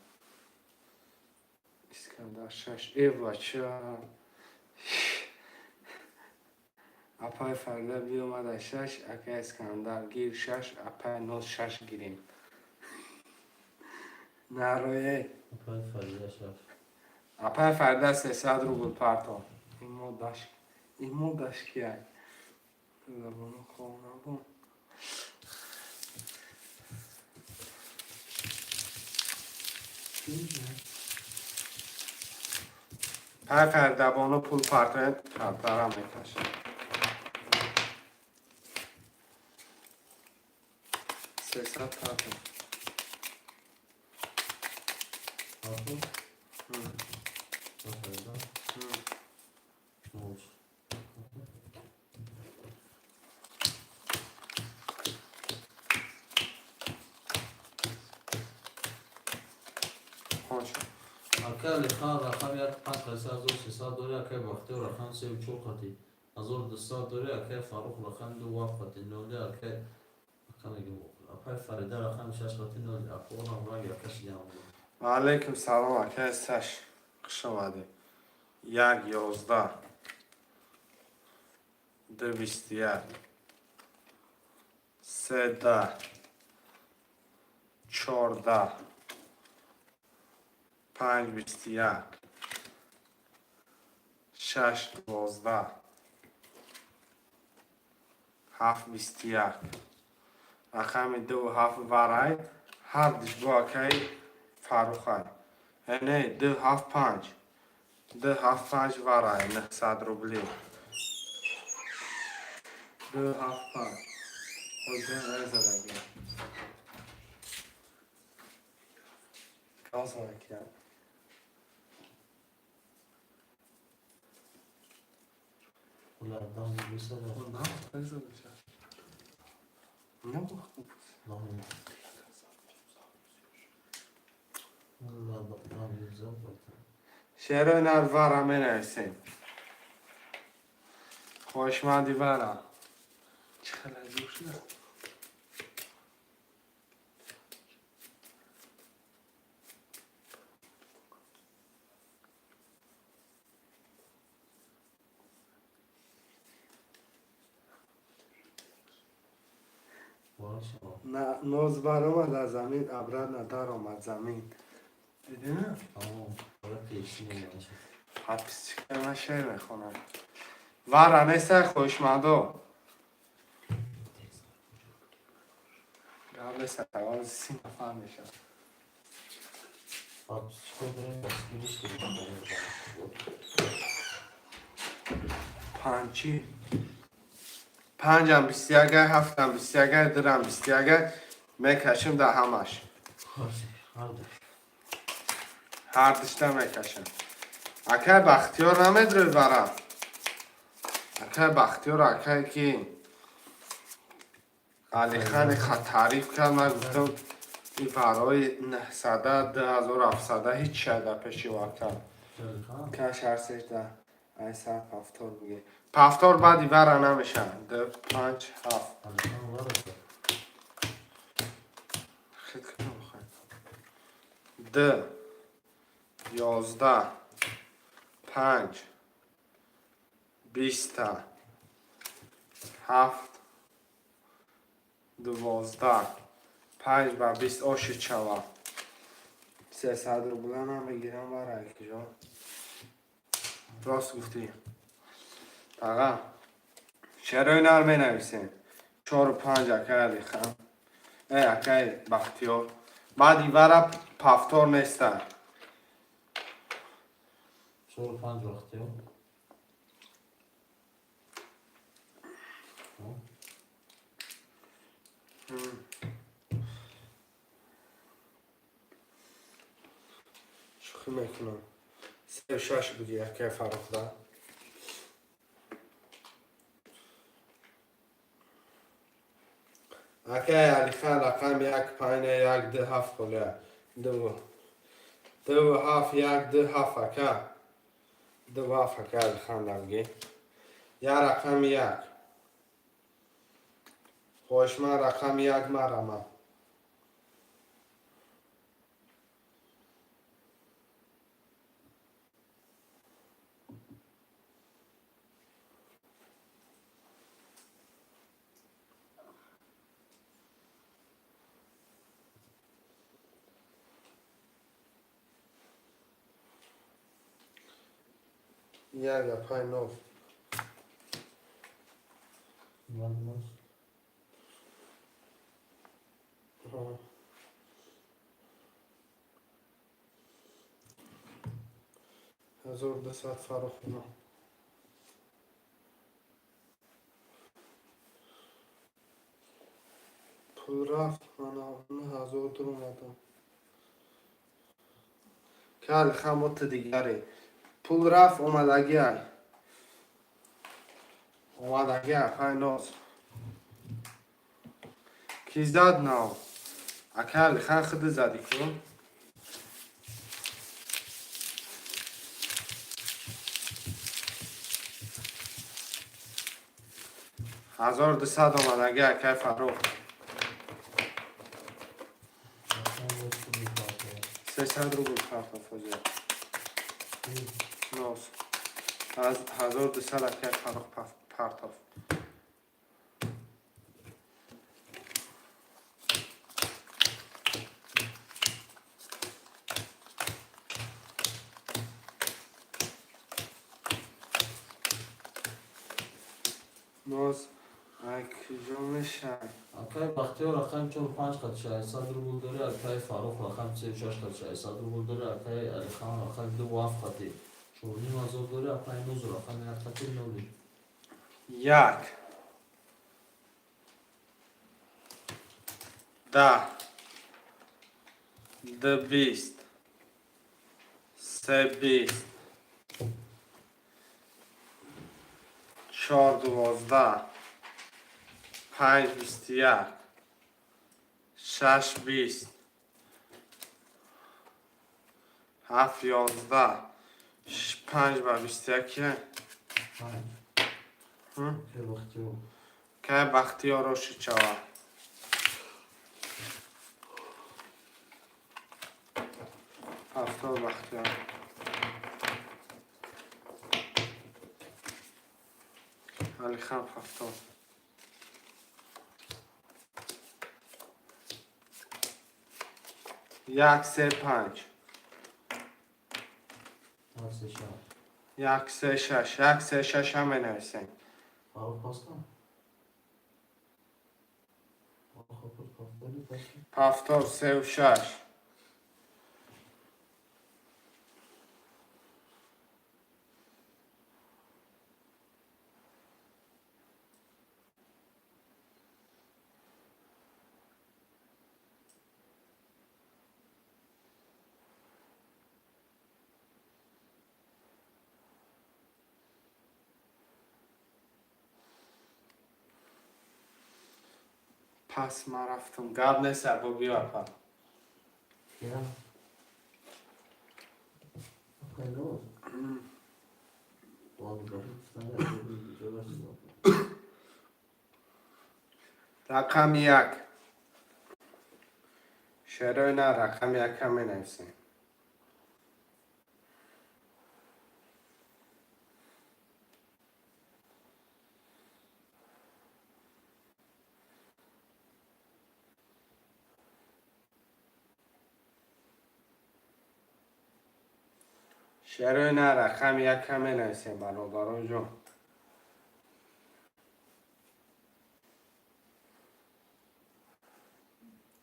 Искандар шаш. Э, бача. Апай Фарида биёмада шаш, ака Искандар гир шаш, апай ноз шаш гирем. Нарое. Апай Фарида шаш. Апай Фарида 300 рубл парто. Ин модаш. Ин модаш кияй? Забону хонабон. Пай Фаридабону пул партоед, картарам мекашад. 300 парто. Парто? Па Фарида? Молча. Хоншо. Ака Алихан рақами як панҷ қати 1300 дори, акай Бахтиёр рақами сею чор қати 1200 дори, акай Фаррух рақами ду вафт қати ноли, акай ака мегим, апай Фарида рақами шаш қати ноли, акорам ранг яка шидам. Ва алайкум салом, акай Саш. Хуш омадед. Як 11. Ду 21. Се 10. 14. Панҷ 21. Шаш 12. Ҳафт 21. Рақами ду ҳафт варай, ҳардиш бо акаи Фаррухай. Э, не, ду ҳафт панҷ. Ду ҳафт панҷ варай, 900 рубли. Ду ҳафт панҷ. Ҳозир резадагӣ. Газмакия. Ulardan bilsa da Резадаша. Не бо. Lan. Ulardan bilsa Шерои нар вара менависем. Хоҳишманди вара. Чӣ хел аҷиб шуда. Боша. На ноз баромад аз замин, обратно даромад замин. Дидӣ? Тамом. Ҳола пеши мешад. Подписчика ман шеър мехонам. Вара нестай хоҳишмандо. Гап неста, тавон 30 нафар мешавад. Подписчика дорем, дастгириш кунем. Панҷи. Панҷам 21-ай, ҳафтам 21-ай, дурам 21-ай, мекашем дар ҳамаш. Ҳарду. Ҳардишта мекашем. Акай Бахтиёр намедурӣ вара? Акай Бахтиёр, акай ки Алихани таъриф кард, ман гуфтам и варои 900, 2700 ҳеҷ шай дар пеши ака. Алихан. Каш ҳар сежда ай сар повтор бигир. Повтор баъди вара намешавад. Ду, панҷ, ҳафт. Алихан вараса. Хит кунам охир. Ду, 11, панҷ, биста, ҳафт, 12, панҷ ба 20 оши чава. 300 рубла намегирам вара якиҷо. Рост гуфтӣ. Таға. Шерои нар менависем. Чору панҷ акай Алихан. Э, акай Бахтиёр. Баъди вара повтор неста. Чору панҷ Бахтиёр. Шӯхӣ мекунам. Сею шаш буди акай Фаррухда. Акай Алихан рақами як панҷ як ду ҳафт холия. Ду ду ҳафт як ду ҳафт ака. Ду ҳафт ака Алихан давги. Я рақами як. Хоҳишман рақами як марама. Як апай нов. 1200 Фаррухино. Пул рафт, ман 9000 дуромадам. Кал хамоти дигаре. Пул рафт, омадагиай. Омадагиай, апай ноз. Ки зад нав? Ака Алихан худи задӣ ку? 1200 омадагӣ акай Фаррух. 300 рубл партофозия. Ноз. 1200 акай Фаррух партоф. Ноз акҷо мешавад? Акай Бахтиёр рақами чору панҷ қад 600 рубл дорӣ, акай Фаррух рақами сею шаш қад 600 рубл дорӣ, акай Алихан рақами дуву ҳафт қати 4500 дорӣ, апай Ноз рақами як қати ноли. Як. Даҳ. Ду бист. Се бист. Чор 12. Панҷ 21. Шаш 20. Ҳафт 11. Панҷ ба 21 ки? Панҷ. Акай Бахтиёр. Кай Бахтиёр ошид шавад? 70 Бахтиёр. Алихан 70. Як се панҷ. Як се шаш. Як се шаш. Як се шаш ҳам менависем. Фаррух пастам? Фаррух пастам? Повтор сеу шаш. Пас ман рафтам. Гап нест, або биё апа. Я. Акай Ноз. Рақами як. Шерои на рақами якам менависем. Шерои на рақами якам менависем бародарон ҷон.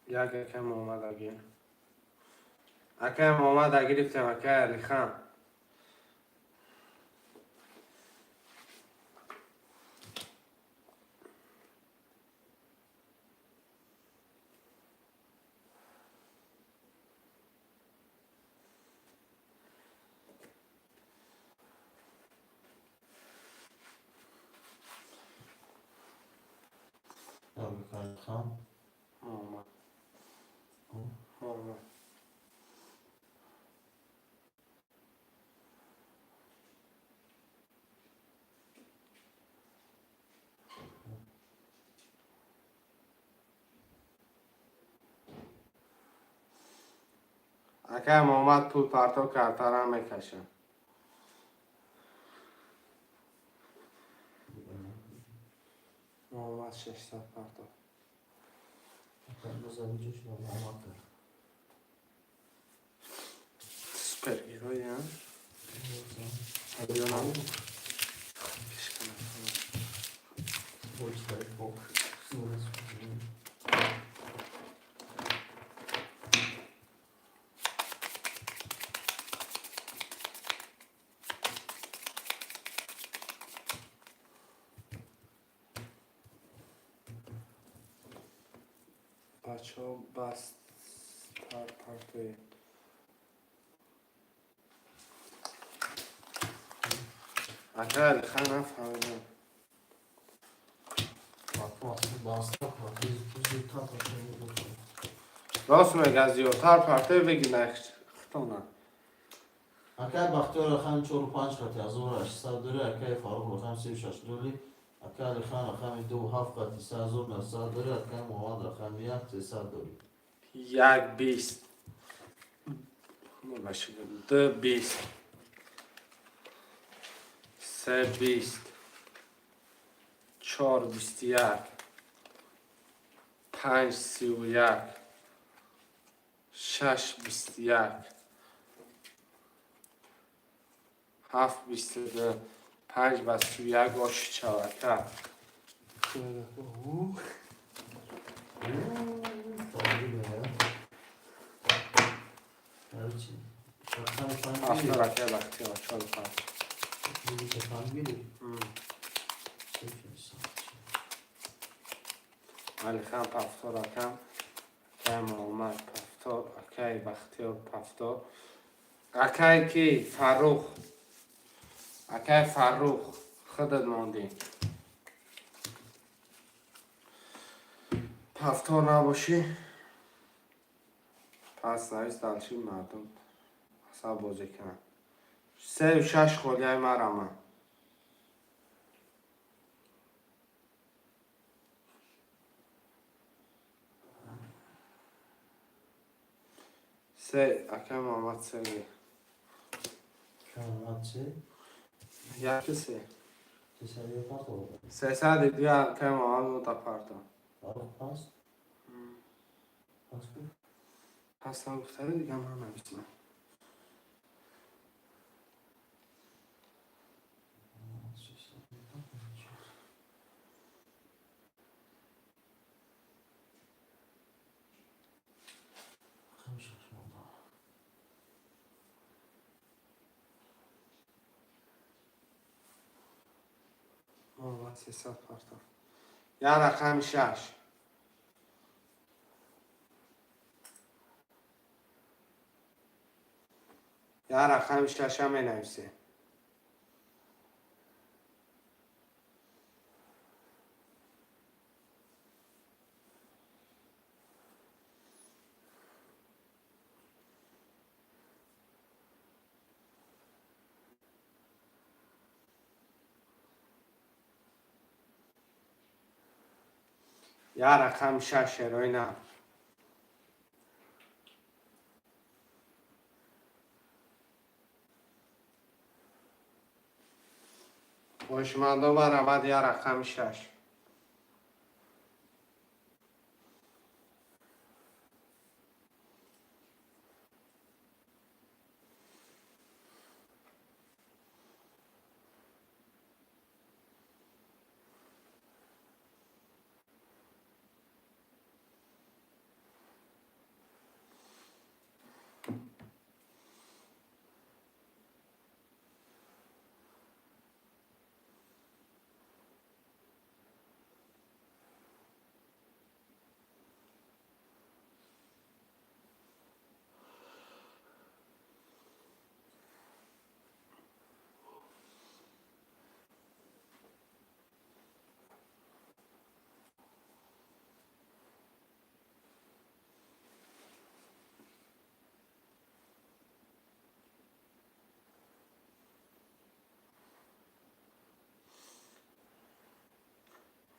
Як акай Муҳаммад Акай Муҳаммад гирифтем, акай Алихан. Алихан. Акай Муҳаммад пул парто картара мекашад. Муҳаммад 600 парто. Супергерой, а? Ёнам. Пишкана. Бачаҳо бастар партоед. Акай Алихан нафаҳмидам. Рост мега, зиёдтар партои бигир хитона. Акай Бахтиёр рақами чору панҷ қати 1800 дори, акай Фаррух рақами сею шаш доли, акай Алихан рақами дуву ҳафт қати 3900 дори, акай Муҳаммад рақами як 300 дори. Як бист. Ду бист. Се бист. Чор бисту як. Панҷ сиву як. Шаш бисту як. Ҳафт бисту ду. Панҷ ба сиву як оши чавака. Ҳафт ракаи Бахтиёр, чору панҷ. Алихан пафтор акам, акай Муҳаммад пафтор, акай Бахтиёр пафтор. Акай ки Фаррух. Акай Фаррух, худат мондӣ. Пафтор набошӣ, пас навис дальше мардум асаб бозӣ кунанд. Сею шаш холияи марама. Се, акай Муҳаммад се. Яки се. Сесади ду акай Муҳаммад ота парто. Пас нагуфтари дига ман нависам. Муҳаммад 300 парто. Як рақами шаш. Як рақами шаша менависем. Як рақами шаш шерои нав. Хоҳишмандо баравад як рақами шаш.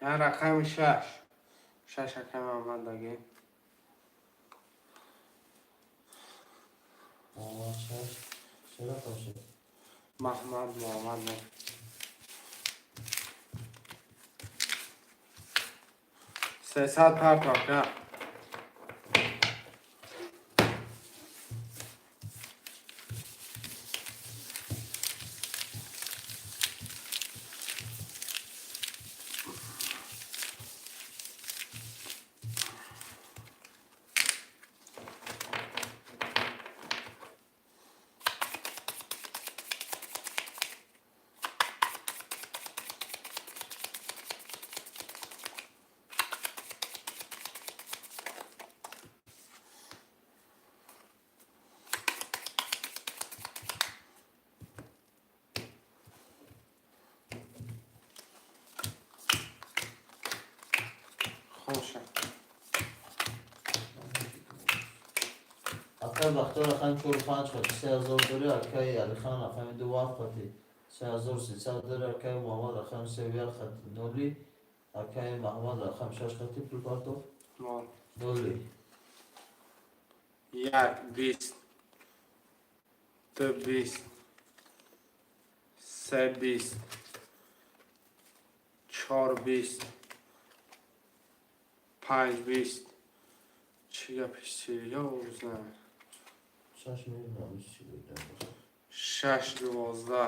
Як рақами шаш. Шаш акай Муҳаммад дагӣ. Муҳаммад шаш. Чӣ рақам шуд? Маҳмад, Муҳаммад не. 300 партока. Хоша. Акай Бахтиёр рақами чору панҷ қати 3000 дорӣ, акай Алихан рақами ду ҳафт қати 3300 дорӣ, акай Муҳаммад рақами сею як қати ноли, акай Маҳмад рақами шаш қати пул партоф. Нол. Ноли. Як, 20. Ду, 20. Се, 20. Чор, 20. Панҷ, 20. Чӣ гапиш чи? Ёзна. Шаш мемонам, чӣ гӯям. Шаш, 12.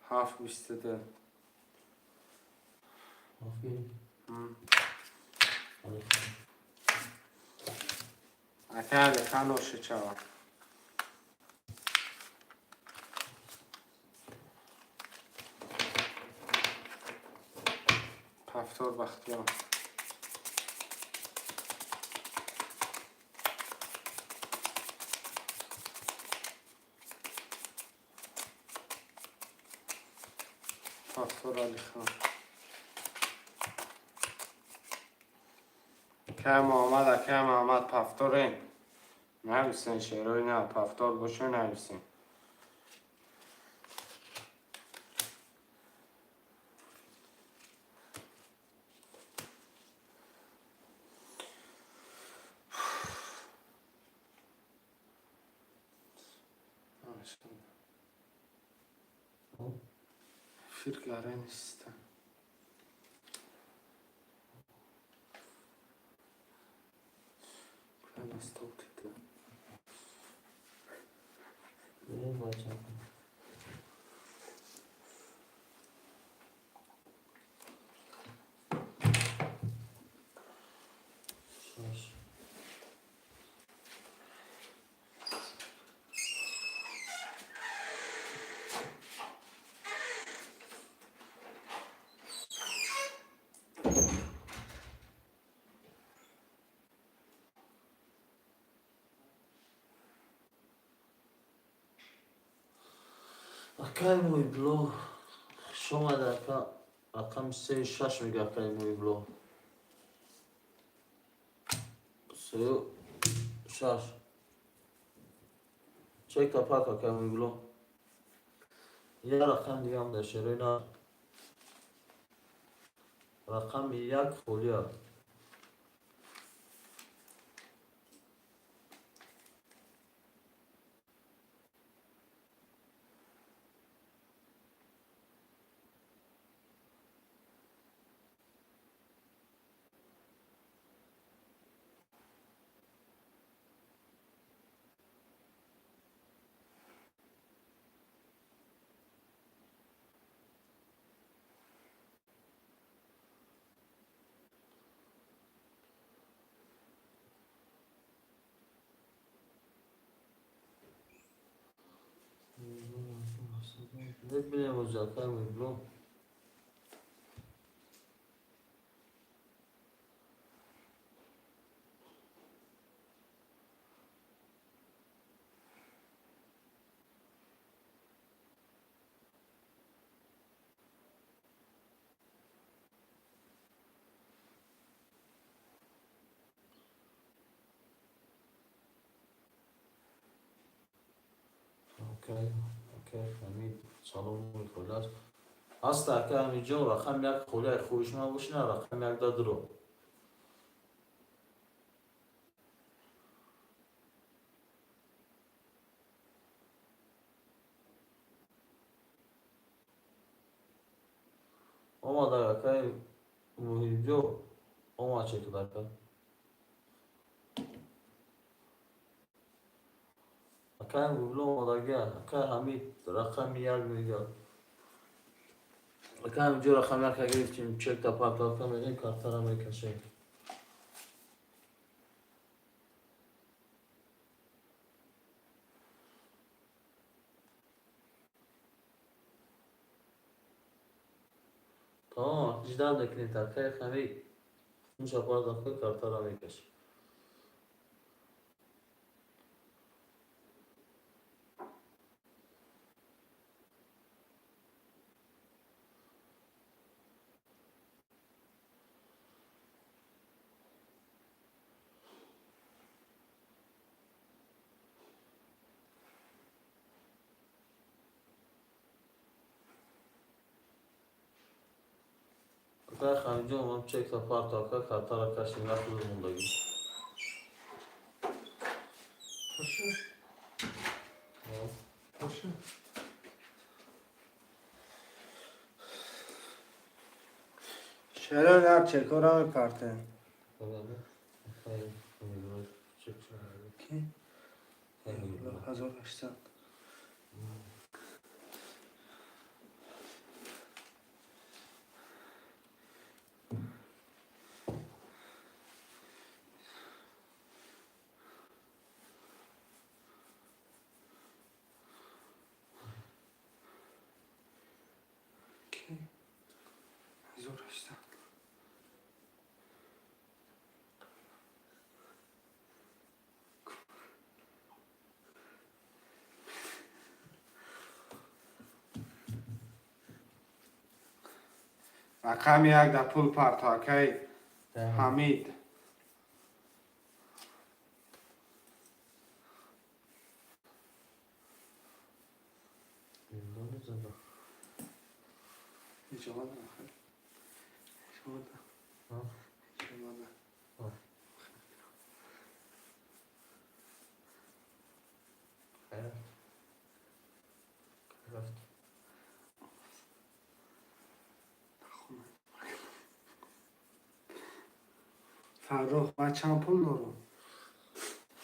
Ҳафт, 22. Ҳафт гирифт. Алихан. Акай Алихан ошичава. Повтор Бахтиёр. Повтор Алихан. Акай Муҳаммад, акай Муҳаммад, повторем. Нависен шерои на, повтор боша нависен. Эфир гаре неста. Куда на стол тида? Э, бача. Шаш. Акай Муибло, хуш омада, ака. Рақами сею шаш мега акай Муибло. Сею шаш. Чека пак, акай Муибло. Я рақам дигам дар шерои на. Рақами як холия. Мебинем ози, акай Муибло. Окей, окей, Ҳамид, салому холас. Ҳаста, ака Ҳамидҷон, рақами як холия хоҳишманд бошина, рақами як дадро. Омад, акай Муҳибҷо, омад чекд, ака. Акай Муҳибло омадагия, акай Ҳамид рақами як мега. Акай Ҳамидҷо, рақами яка гирифтим, чекта партовка медем, картара мекашем. Тамом, ждать мекунем, акай Ҳамид. Муша партовка, картара мекашем. Акай Ҳамидҷон, ман чекта партовка, картара кашем, як рӯз мондагӣ. Паша, паша. Чаро нар чекора мепарте? Акай Ҳамидҷон, чек шуда. Ки? 1800. Ки? 1800. Рақами як да пул парто, акай Ҳамид. Ҳеҷ омада охир? Ҳеҷ омада? Ҳеҷ омада? Хайр. Рафт. Нахона. Фаррух, ман чанд пул дорам?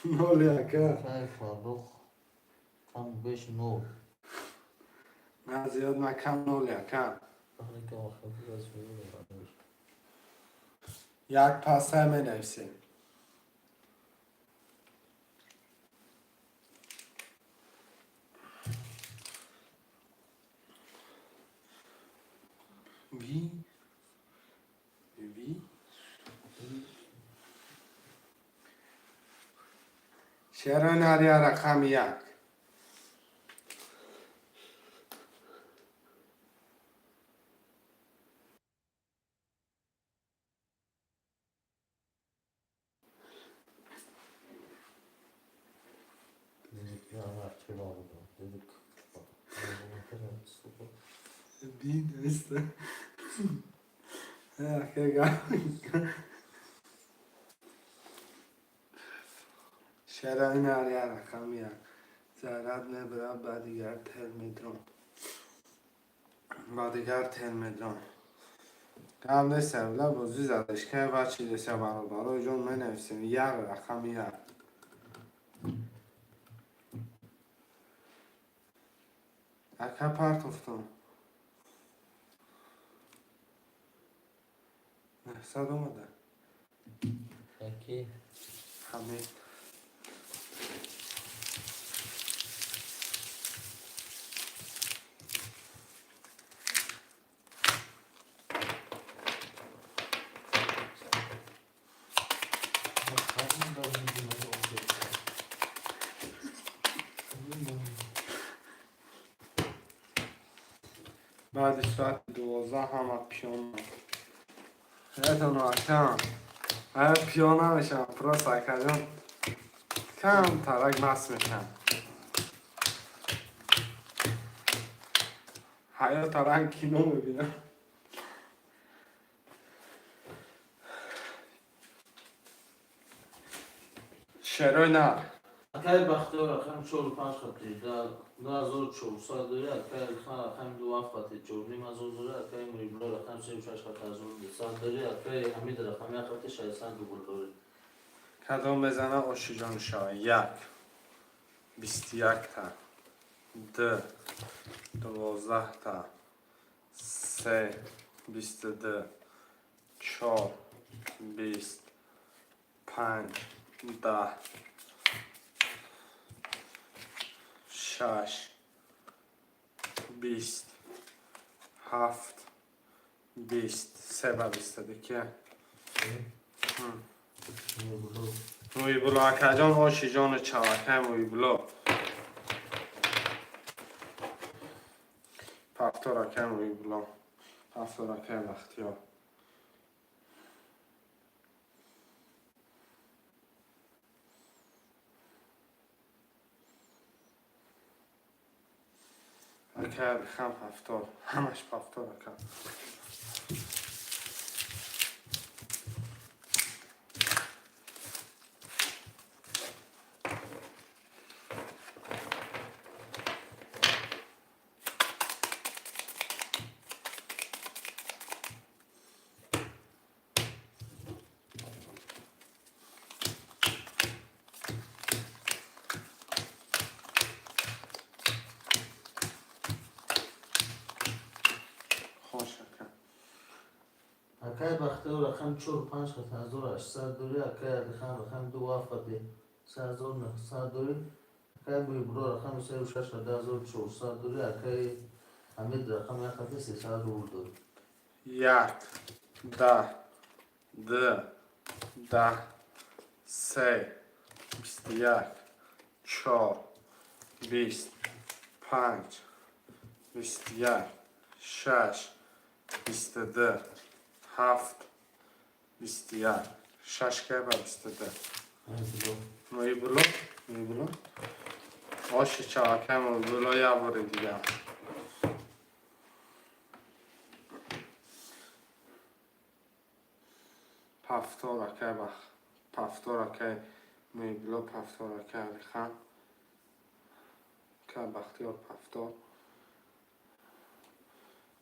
Ноли, ака. Акай Фаррух кам беш нол. На зиёд, на кам, ноли, ака. Аҳли охир аз мебарам. Як паса менависем. Ви ви Чаро нария рақами як? Dedik ya, чего dedik. Би нависта. Ака, га. Чаро нария рақами як? Зарад мебарад ба дигар тел медрон. Ба дигар тел медрон. Гап нест, била бозӣ задаш кай бачи деса, бародарои ҷон, менависем як, рақами як. Ака, партофтам. 900 омада. Яки? Ҳамид. Баъди соати 12 ҳама пиёна. Ҳаятон, акам. Ая, пиёна мешавам, просто, акаҷон. Кам тарак маст мешавам. Ҳаёт таранг кино мебинам. Шерои нар. Акай Бахтиёр рақами чору панҷ хати 2400 дори, акай Алихан рақами ду. ҳафт қати 4500 дорӣ, акаи Муҳибулло рақами сею шаш қати 1200 дорӣ, акаи Ҳамид рақами як қати 600 рубл дорӣ. Кадом мезана, ошиҷон шава? Як 21-та, д 12-та, се 22, чор 20, панҷ 10, шаш 20, ҳафт 20, се ба 22 ки? Муҳибулло. Муҳибулло акаҷон, ошиҷону чавакай Муҳибулло. Пафтор, акай Муҳибулло, пафтор, акай Бахтиёр. Акай Алихан пафтор, ҳамаш пафтор, ака. Хош, ака. Акаи Бахтиёр рақами чор панҷ қати 1800 дорӣ, акаи Алихан рақами ду ҳафт қати 3900 дорӣ, акаи Муҳибулло рақами сею шаш қати 1400 дорӣ, акаи Ҳамид рақами як қати 300 рубл дорӣ. Як 10, д 10, се 21, чор 20, панҷ 21, шаш 22, ҳафт 21, шаш кай ба 22? Муҳибулло. Муҳибулло, Муҳибулло, оши чавакай Муҳибулло, як бори дигар. Пафтор, акай Бах, пафтор, акай Муҳибулло, пафтор, акай Алихан, акай Бахтиёр, пафтор,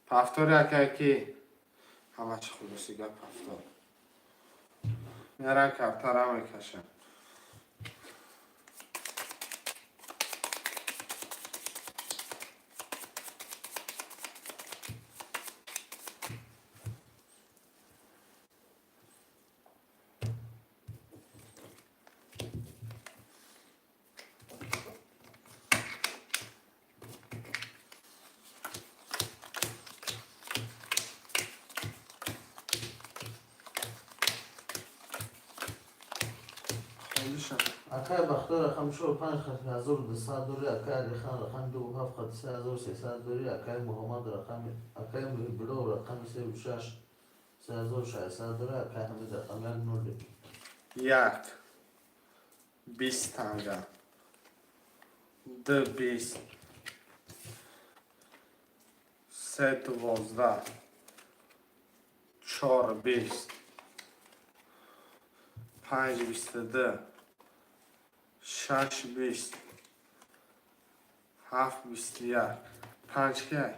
пафтори акай ки ҳамаш хулоси гап пафтор. Мера картара мекашам. Холиша. Акаи Бахтиёр рақами чор панҷ қати 1200 дорӣ, акаи Алихан рақами ду ҳафт қати 3300 дорӣ, акаи Муҳаммад рақами, акаи Муҳибулло рақами сею шаш 3600 дорӣ, акаи Ҳамид рақами як ноли. Як 20 танга, д 20, се 12, чор 20, панҷ 22, шаш 20, ҳафт 21, панҷ кай?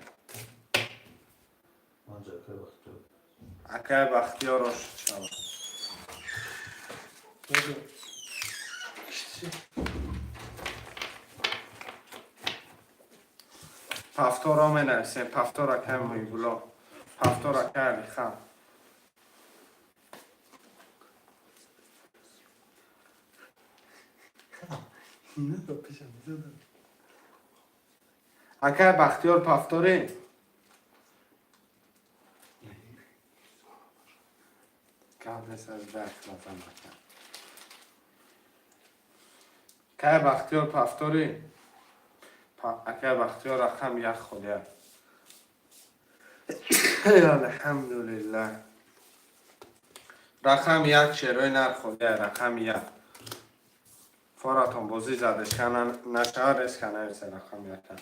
Панҷ, акаи Бахтиёр. Акай Бахтиёр, оши чава. Баъд чӣ? Пафторо менависем. Пафтор, акай Муҳибулло, пафтор, акай Алихан. Ино пешам задам. Акай Бахтиёр, пафторӣ? Гап нест, аз дарк назан, ака. Акай Бахтиёр, пафторӣ? Акай Бахтиёр, рақам як холия. Алҳамдулиллаҳ, рақам як, шерои нар холия, рақами як. Форатон бозӣ задеш нашава, резка нависе рақам яка.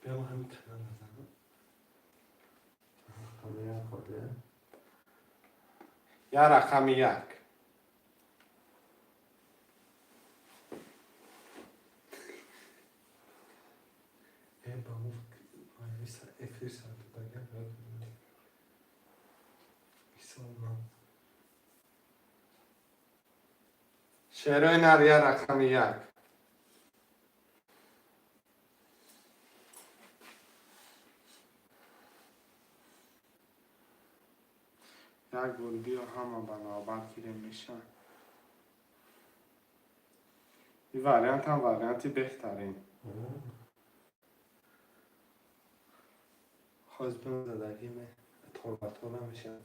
Биё, ма ҳамин канал назанам. Рақами як холия. Я рақами як. Э, ба мо. Эфир сар додагиам. Мисол. Шерои нар, я рақами як. Як бор биё, ҳама ба навбат гирем, меша. Ин вариант ҳам варианти беҳтарин. Хоз задагиме торбатора мешавад.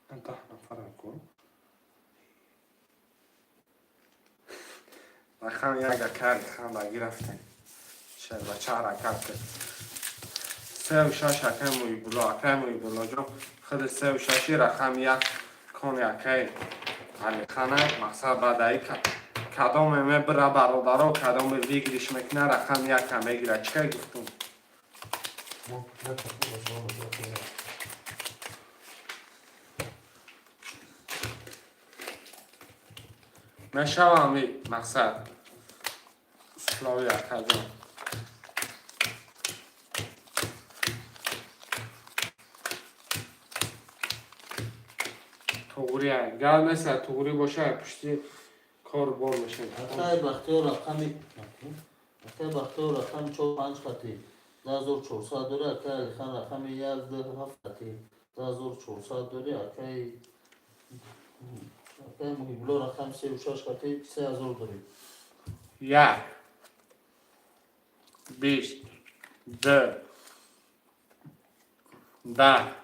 10 нафарам ку. Рақам як, ака хандагӣ рафтем. Шербача ҳаракат кард. Севу шаш, акаи Муҳибулло, акаи Муҳибуллоҷон, худи севу шаши рақами як кони акаи Алихана. Мақсад баъдаи кадоме мебира, бародаро, кадоме выигрыш мекуна, рақами якам мегира. Чӣ кай гуфтум? Мо ба шумо мушоҳида. Мешавам, мақсад услови, акаҷон. Туғри гап нест, туғри боша, пушти кор бор мешавад. Акаи Бахтиёр рақами чор панҷ хати 10400 дори. Акаи Алихан рақами як ду ҳафт хати 10400 дори. Акаи Муҳибулло рақами севу шаш хати 3000 дори. Як, 20, ду, 10,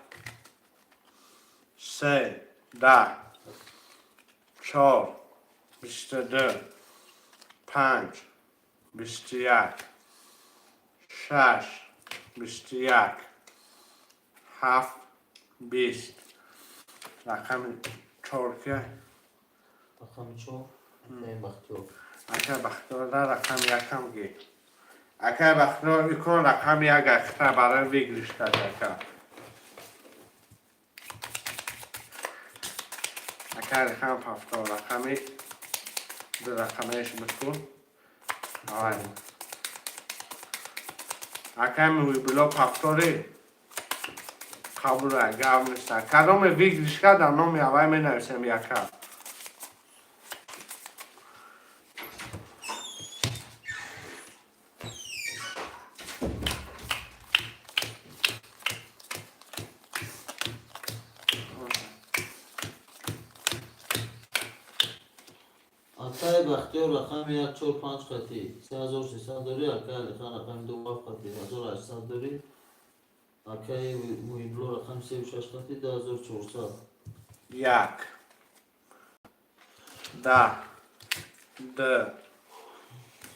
се, 10, чор, 22, панҷ, 21, шаш, 21, ҳафт, 20. Рақами чор ки? Рақами чор акаи Бахтиёр. Акаи Бахтиёрда рақами якам ги. Акаи Бахтиёр икон рақами як ахта барои выигрыш кард, ака. Акаи рақам ҳафтор, рақами ду рақамаеш бикун. Ай. Акаи Муҳибулло ҳафтори қабул, гап нест. Кадоме выигрыш кард, дар номи аввай менависем, яка. Акаи Бахтиёр рақами як чор панҷ хати 3300 дори. Акаи Алихан рақами ду ҳафт хати 1800 дори. Акаи Муҳибулло рақами севу шаш хати 10400. Як, 10, ду,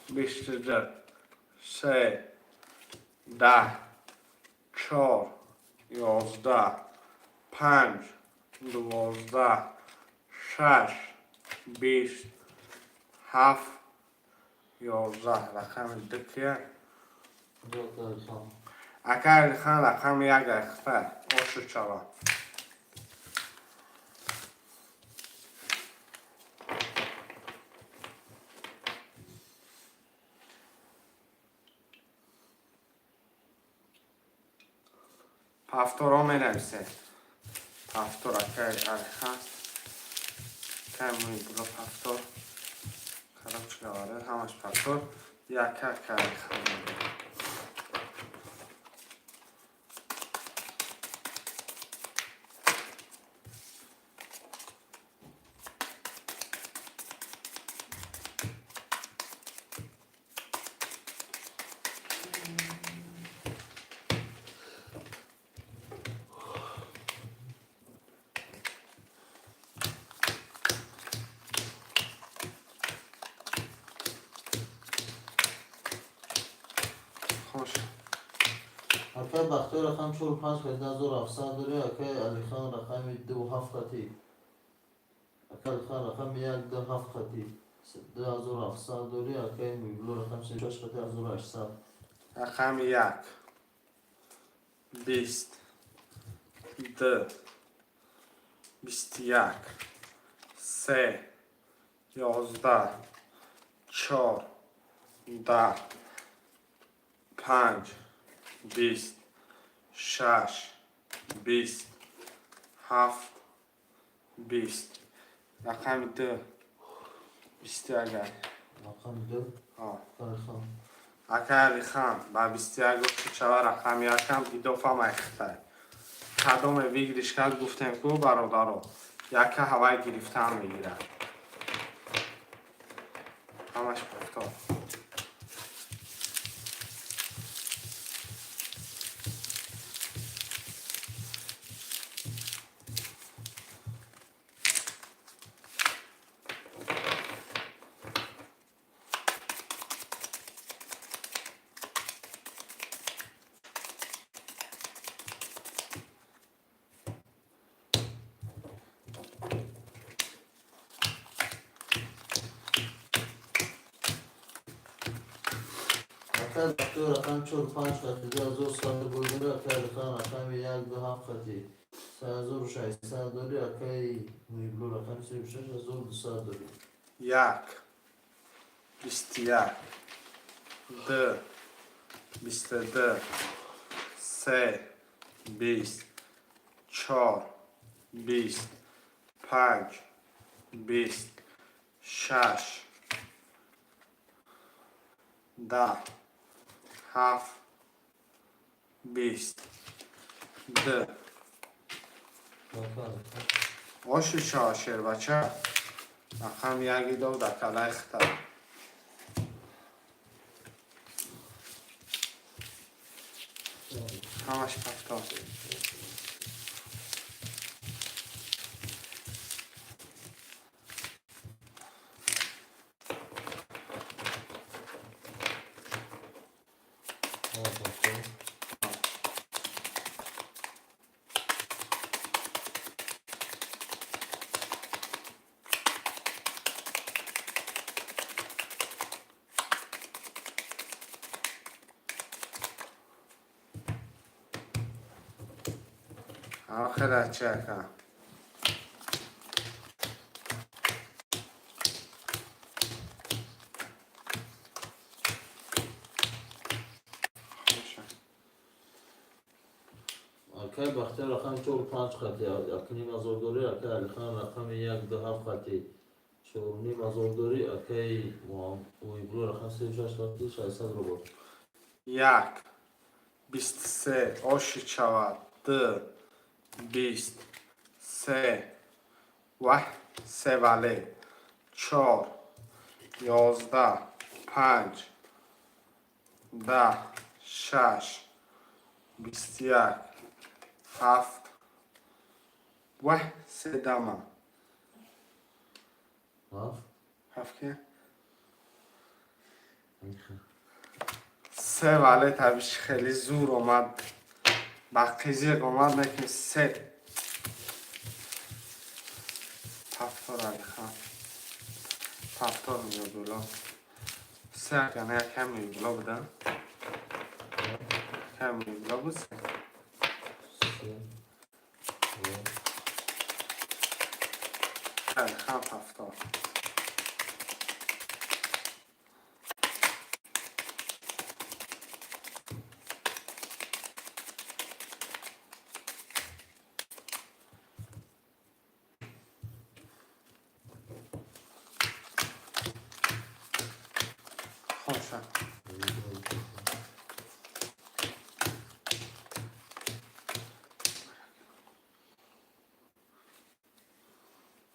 22, се, 10, чор, 11, панҷ, 12, шаш, 20, ҳафт, 11. Рақами ду кия? Ду акаи Алихан. Акаи Алихан рақами як ахта ошу шава. Ҳафторо менависем. Ҳафтор, акаи Алихан, акаи Муҳибулло ҳафтор. Короче говоря, ҳамаш ҳафтор. Яка акаи Алихан. Хош. Акаи Бахтиёр рақами чору панҷ хати 1700 дори. Акаи Алихан рақами ду ҳафт хати, акаи Алихан рақами як ду ҳафт хати 2700 дори. Акаи Муҳибулло рақами севу шаш хати 1800. Рақами як, 20, ду, 21, Се, 11, чор, 10, панҷ, 20, шаш, 20, ҳафт, 20. Рақами ду, 21. Рақами ду. Алихан. Акай Алихан ба 21 шава. Рақами якам идофа майхитай. Кадоме выигрыш кард, гуфтем ку, бародаро, яка ҳавай гирифтан мегирад. Ҳамаш повтор. Акай Бахтиёр рақами чор панҷ хати 2100 бурдори. Акай Алихан рақами як ду ҳафт хати 3600 дори. Акай Муҳибло рақами сею шаш 1200 дори. Як, 21, ду, 22, се, 20, чор, 20, панҷ, 20, шаш, 10, ҳафт, 20, ду. Акай Алихан. Оши шава, шербача. Рақами як идов дар калаи хита. Ҳамаш повтор. Ҳама повтор. Охира чака. Хорошо. Акай Бахтиёр рақами чор панҷ хати 1500 дори. Акай Алихан рақами як ду ҳафт хати 4500 дори. Акай Муҳибло рақами сею шаш хати 600 рубл. Як, 23, оши шавад, ду, 20, се, ваҳ, се вале, чор, 11, панҷ, 10, шаш, 21, ҳафт, ваҳ, се дама. Ҳафт. Ҳафт ки? Алихан. Се вале табиш хеле зур омад. Ба қизиқ омад, лекин се. Повтор, Алихан. Повтор меёбуло. Се агана якам меёбуло буда. Якам меёбуло буд се. Се. Ва. Алихан повтор. Хоша.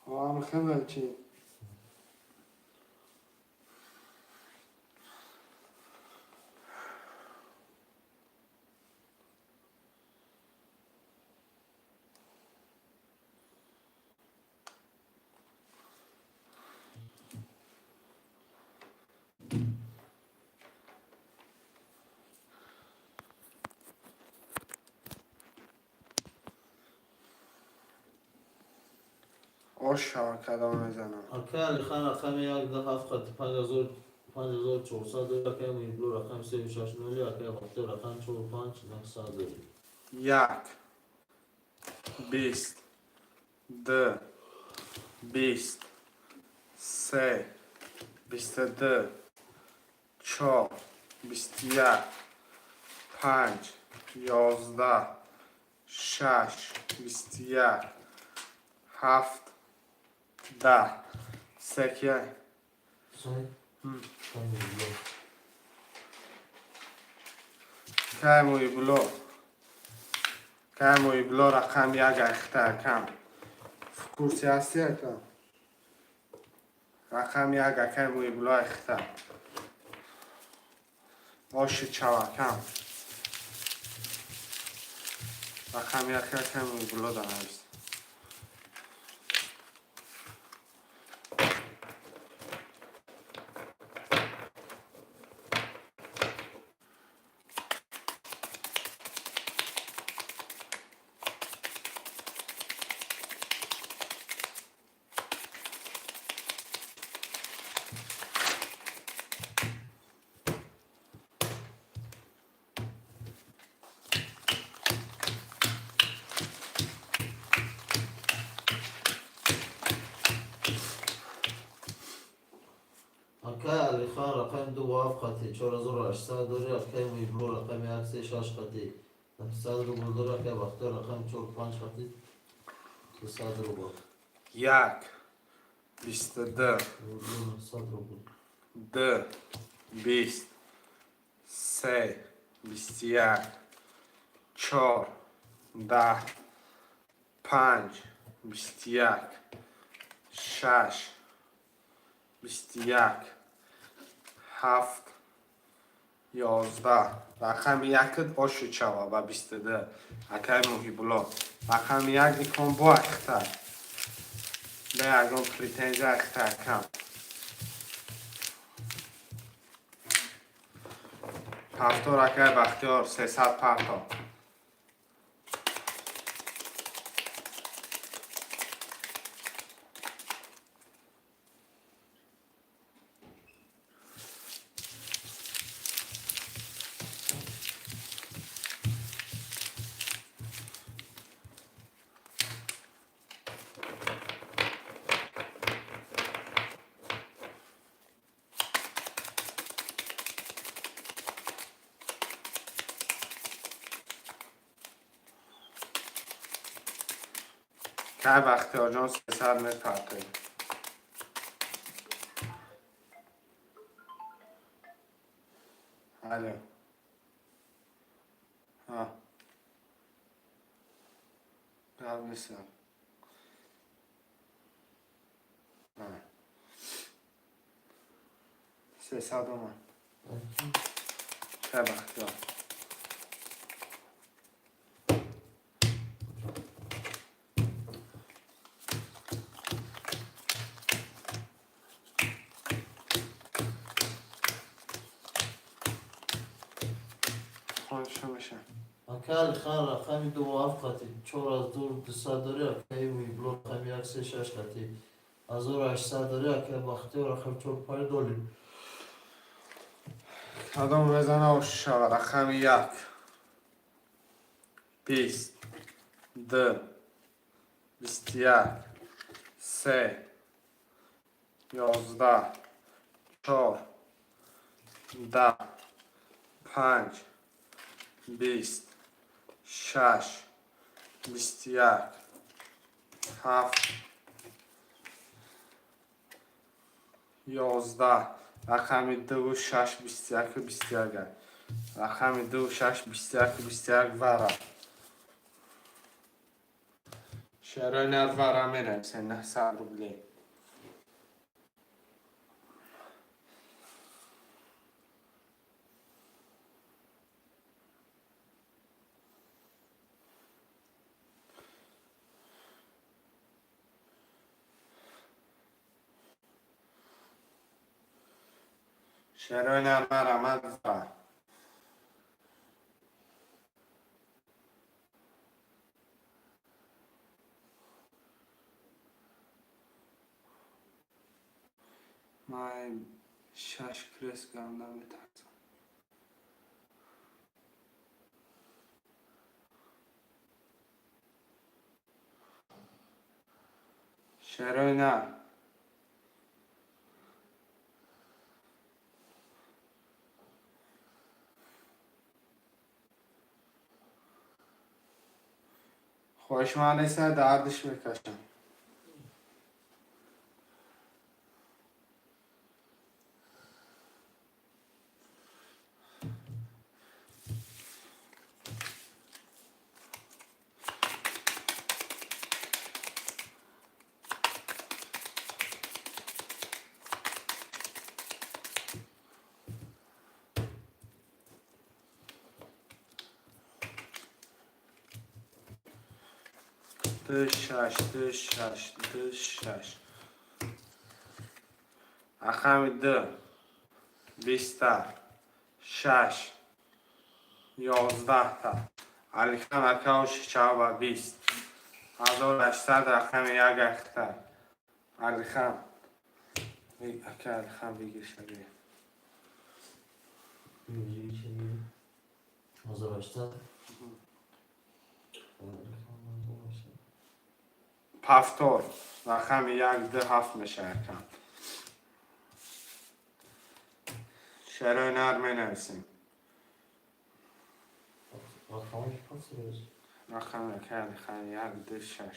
Вам хеле чи? Ош шава, кадом мезанам. Акай Алихан рақами як ду ҳафт хати 5400 дори. Акай Муҳибло рақами сею шаш ноли. Акай Бахтиёр рақами чор панҷ 900 дори. Як, 20, ду, 20. Се, 22, чор, 21, панҷ, 11, шаш, 21, ҳафт, 10. Се кия? Се. Муҳибулло. Кай Муҳибулло? Кай Муҳибулло рақам як айхта, акам. В курсе ҳасти, акам? Рақам як акай Муҳибулло айхта. Оши чав, акам. Рақам як акай Муҳибулло данавис. Акай Алихан рақами ду ҳафт қати 4800 дори, акай Муҳибулло рақами як се шаш қати 900 рубл дори, акай Бахтиёр рақами чор панҷ қати 200 рубл. Як, 22, Муҳибулло 900 рубл. Ду, 20, се, 21, чор, 10, панҷ, 21, шаш, 21, ҳафт, 11. Рақами якт оши чава ба 22. Акай Муҳибулло. Рақами як икон бо ахта. Бе ягон претензия ахта, акам. Ҳафтор, акай Бахтиёр, 300 парто. Кай Бахтиёрҷон, 300 мепартоӣ. Алло. Ҳа. Гап нестам. Ҳа. 300 омад. Кай Бахтиёр. Хонша меша. Акай Алихан рақами ду ҳафт қати 4200 дори, акай Муҳибулло рақами як се шаш қати 1800 дори, акай Бахтиёр рақами чор панҷ доли. Кадом мезана ош шава? Рақами як. 20, ду, 21, се, 11, чор, 10, панҷ, 20, шаш, 21, ҳафт, 11. Рақами дуву шаш, 21-у 21. Рақами дуву шаш, 21-у 21 вара. Шарои нар вара мерасен 900 рубле. Шарои нар марамад вара. Ман шаш крест гармда метарсам. Шарои нар. Хоҳишманд неста, дардиш мекашам. Ду, шаш, ду, шаш, ду, шаш. Рақами ду, биста, шаш, 11-та. Алихан акао шичава 20. 1800 рақами як ахта. Алихан. Ака Алихан бигир шаби. 1800. Повтор. Рақами як, ду, ҳафт мешавад кам. Шарои нар менависем. Рақами акай Алихан як, ду, шаш.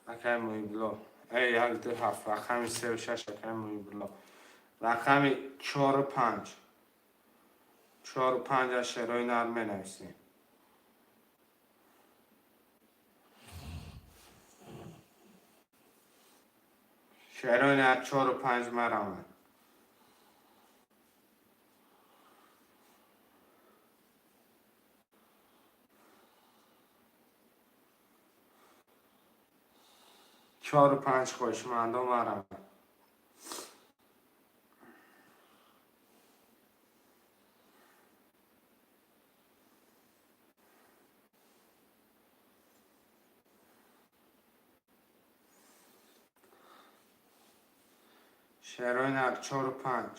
Акай Муҳибулло. Эй, як, ду, ҳафт. Рақами сеу шаш акай Муҳибулло. Рақами чору панҷ. Чору панҷ аз шерои нар менависем. Шерои нар чору панҷ мараванд. Чору панҷ хоҳишмандо мараванд. Шерои нар чору панҷ.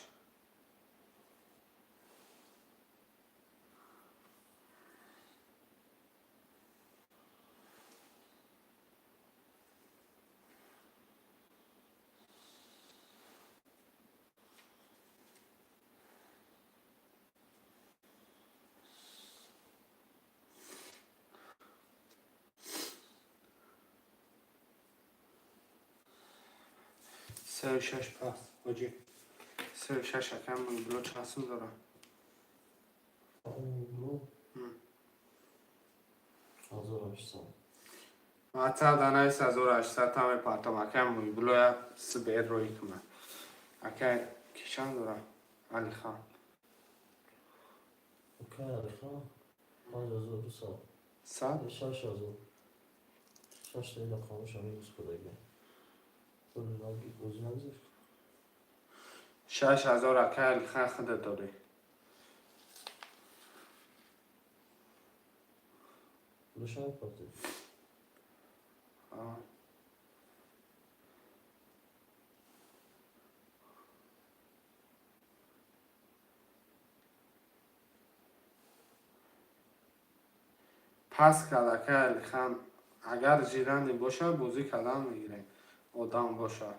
Сеу шаш пас. Ҳоҷӣ. Сеу шаш акам Муҳибулло чанд сум дорад? 1800. Ватсап данаис 1800 та мепартом. Акай Муҳибулло я сбер роӣ кунад. Акай ки чанд дорад? Алихан. Акай Алихан 5200. Сад? 6000. Шаш таи рақамоша минус кардагӣ. Бозӣ нагузашт. 6000 акай Алихан худат дорӣ. Пулаша мепартед. Пас кард акай Алихан. Агар ҷиране бошад, бозӣ кардан мегирем. Одам бошад.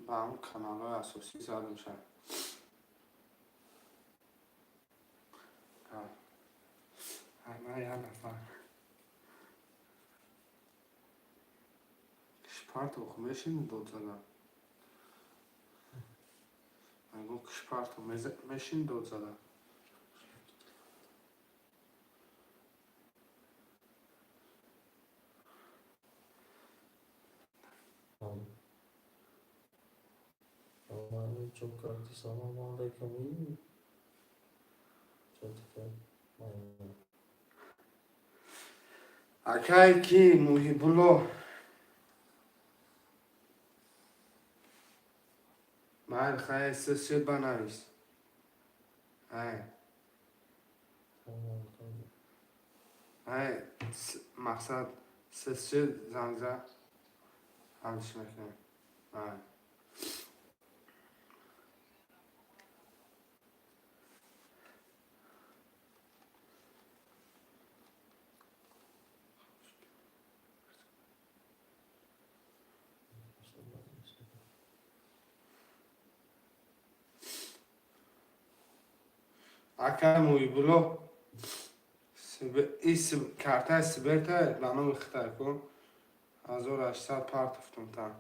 Ба ҳамн каналҳои асосӣ зада мешавад. Ама як нафар. Кишпартов мешини дод зада. Ман гуфт Кишпартов мешини дод зада. Чоп карди. Салому алайкум. Акай ки Муҳибулло майли хай сс банавис. Ай. Ай мақсад сс занг за ҳалш мекунем. Ай. Акай Муҳибулло, картаи Сберта ба номи хитай кун. 1800 партофтум та.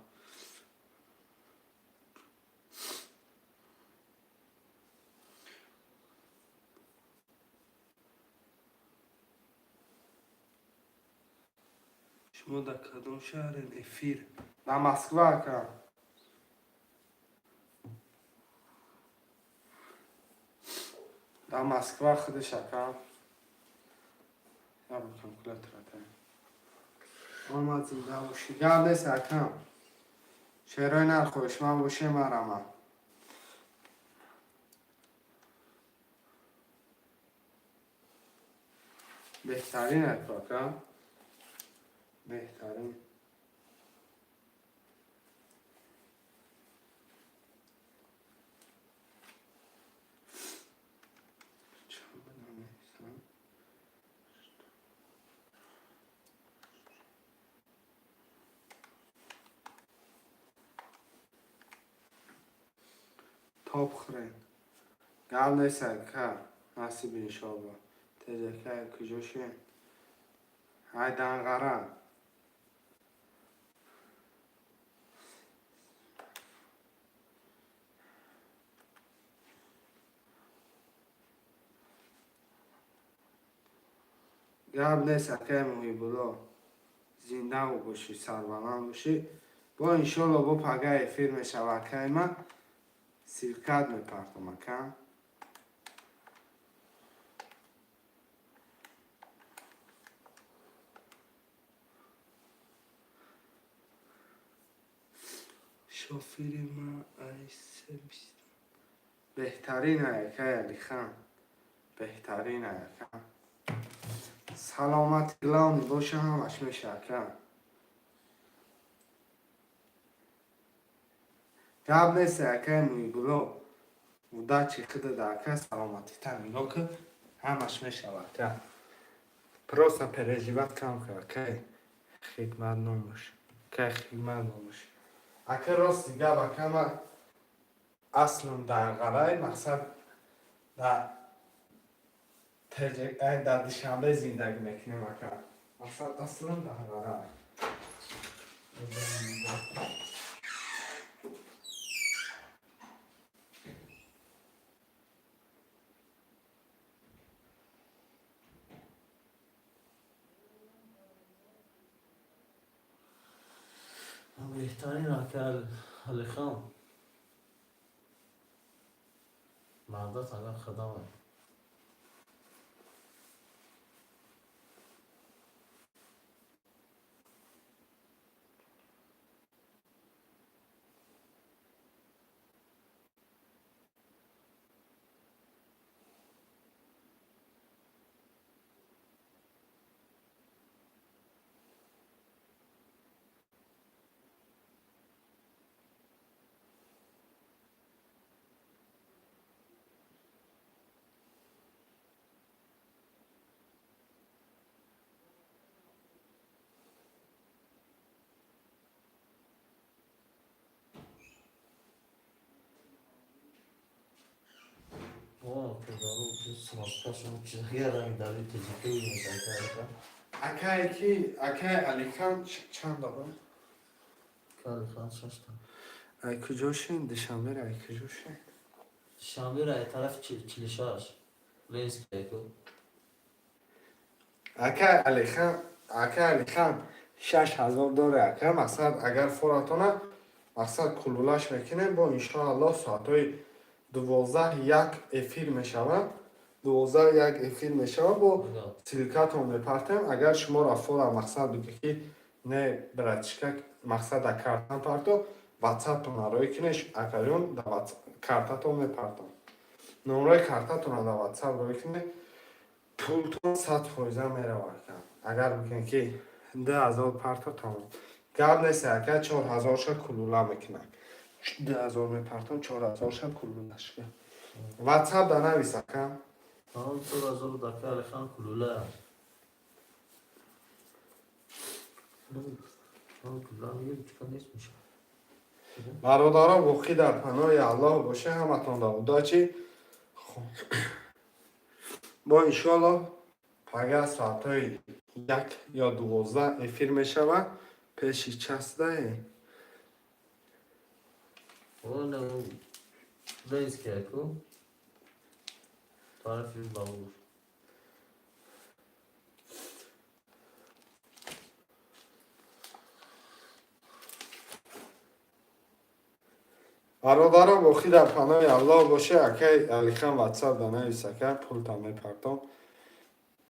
Шумо дар кадом шаҳрен? Эфир дар Москва, ака. Дар Москва худаш, ака. Я бо калькулятор омад. Зинда бошӣ, гап нест, ака. Шерои нар, хоҳишманд боше, марама. Беҳтарин, ака, беҳтарин. Чанд бинависам? Топ хӯрен, гап нест, ака, насиб, иншоалло. Теҷака куҷо шен? Ай Данғара. Гап нест, акай Муҳибулло, зинда бошӣ, сарбаланд бошӣ. Бо иншолло, бо пага эфир мешава, акай, ман ссылкат мепартом, ака. Шофири ма ай се. Беҳтарин, акай Алихан, беҳтарин, ака. Саломати главный боша, ҳамаш меша, ака. Гап нест, акай Муҳибулло, удачи худада, ака. Саломатита нигоҳ кун, ҳамаш мешава, ака. Просто переживать кам кун, акай. Хидмат номуш, акай, хидмат номуш, ака. Рости гап, ака, ма аслан дар Ғарай, мақсад, дар Душанбе зиндагӣ мекунем, ака. Мақсад, аслан дар Ғарай. Беҳтарин, ака Алихон. Мардат агар худованд. О, смазкашон чиза ранг дари тоҷикӣ мешавад. Акай ки, акай Алихан чанд дорад? Алихан шашта. Ай куҷошен? Душанбера ай куҷошен? Душанбера ай тарафи 46. Ленинский ку. Акай Алихан, акай Алихан 6000 доре, ака. Мақсад, агар форатона, мақсад, кулулаш мекунем, бо иншоаллоҳ соатҳои 12:01 эфир мешавад, 12:01 эфир мешавад, бо ссылкатон мепартем. Агар шуморо фора, мақсад, бига ки не, братишка, мақсад, да картам парто, ватсаптона рӯй кунеш, акаён, да картатон мепартом. Номрои картатонро да ватсап рӯй кунед, пултон 100% меравад. Агар бигем ки 2000 парто, тамом, гап нест, ака, 4000ша кулула мекунам. 2000 мепартом, 4000ша кулулашка. Ватсап да навис, ака. 4000 дака Алихан кулула. Кулула мегирем, чикар нест меша. Бародаро, боқӣ дар паноҳи Аллоҳ боша, ҳаматон да удачи. Бо иншоалло пага соатҳои 1 ё 12 эфир мешавад, пеши часдае. О, Ленский ку тарафи Бабур. Бародаро, бохи дар паноҳи Аллоҳ боше. Акай Алихан, ватсап да навис, ака, пулта мепартом.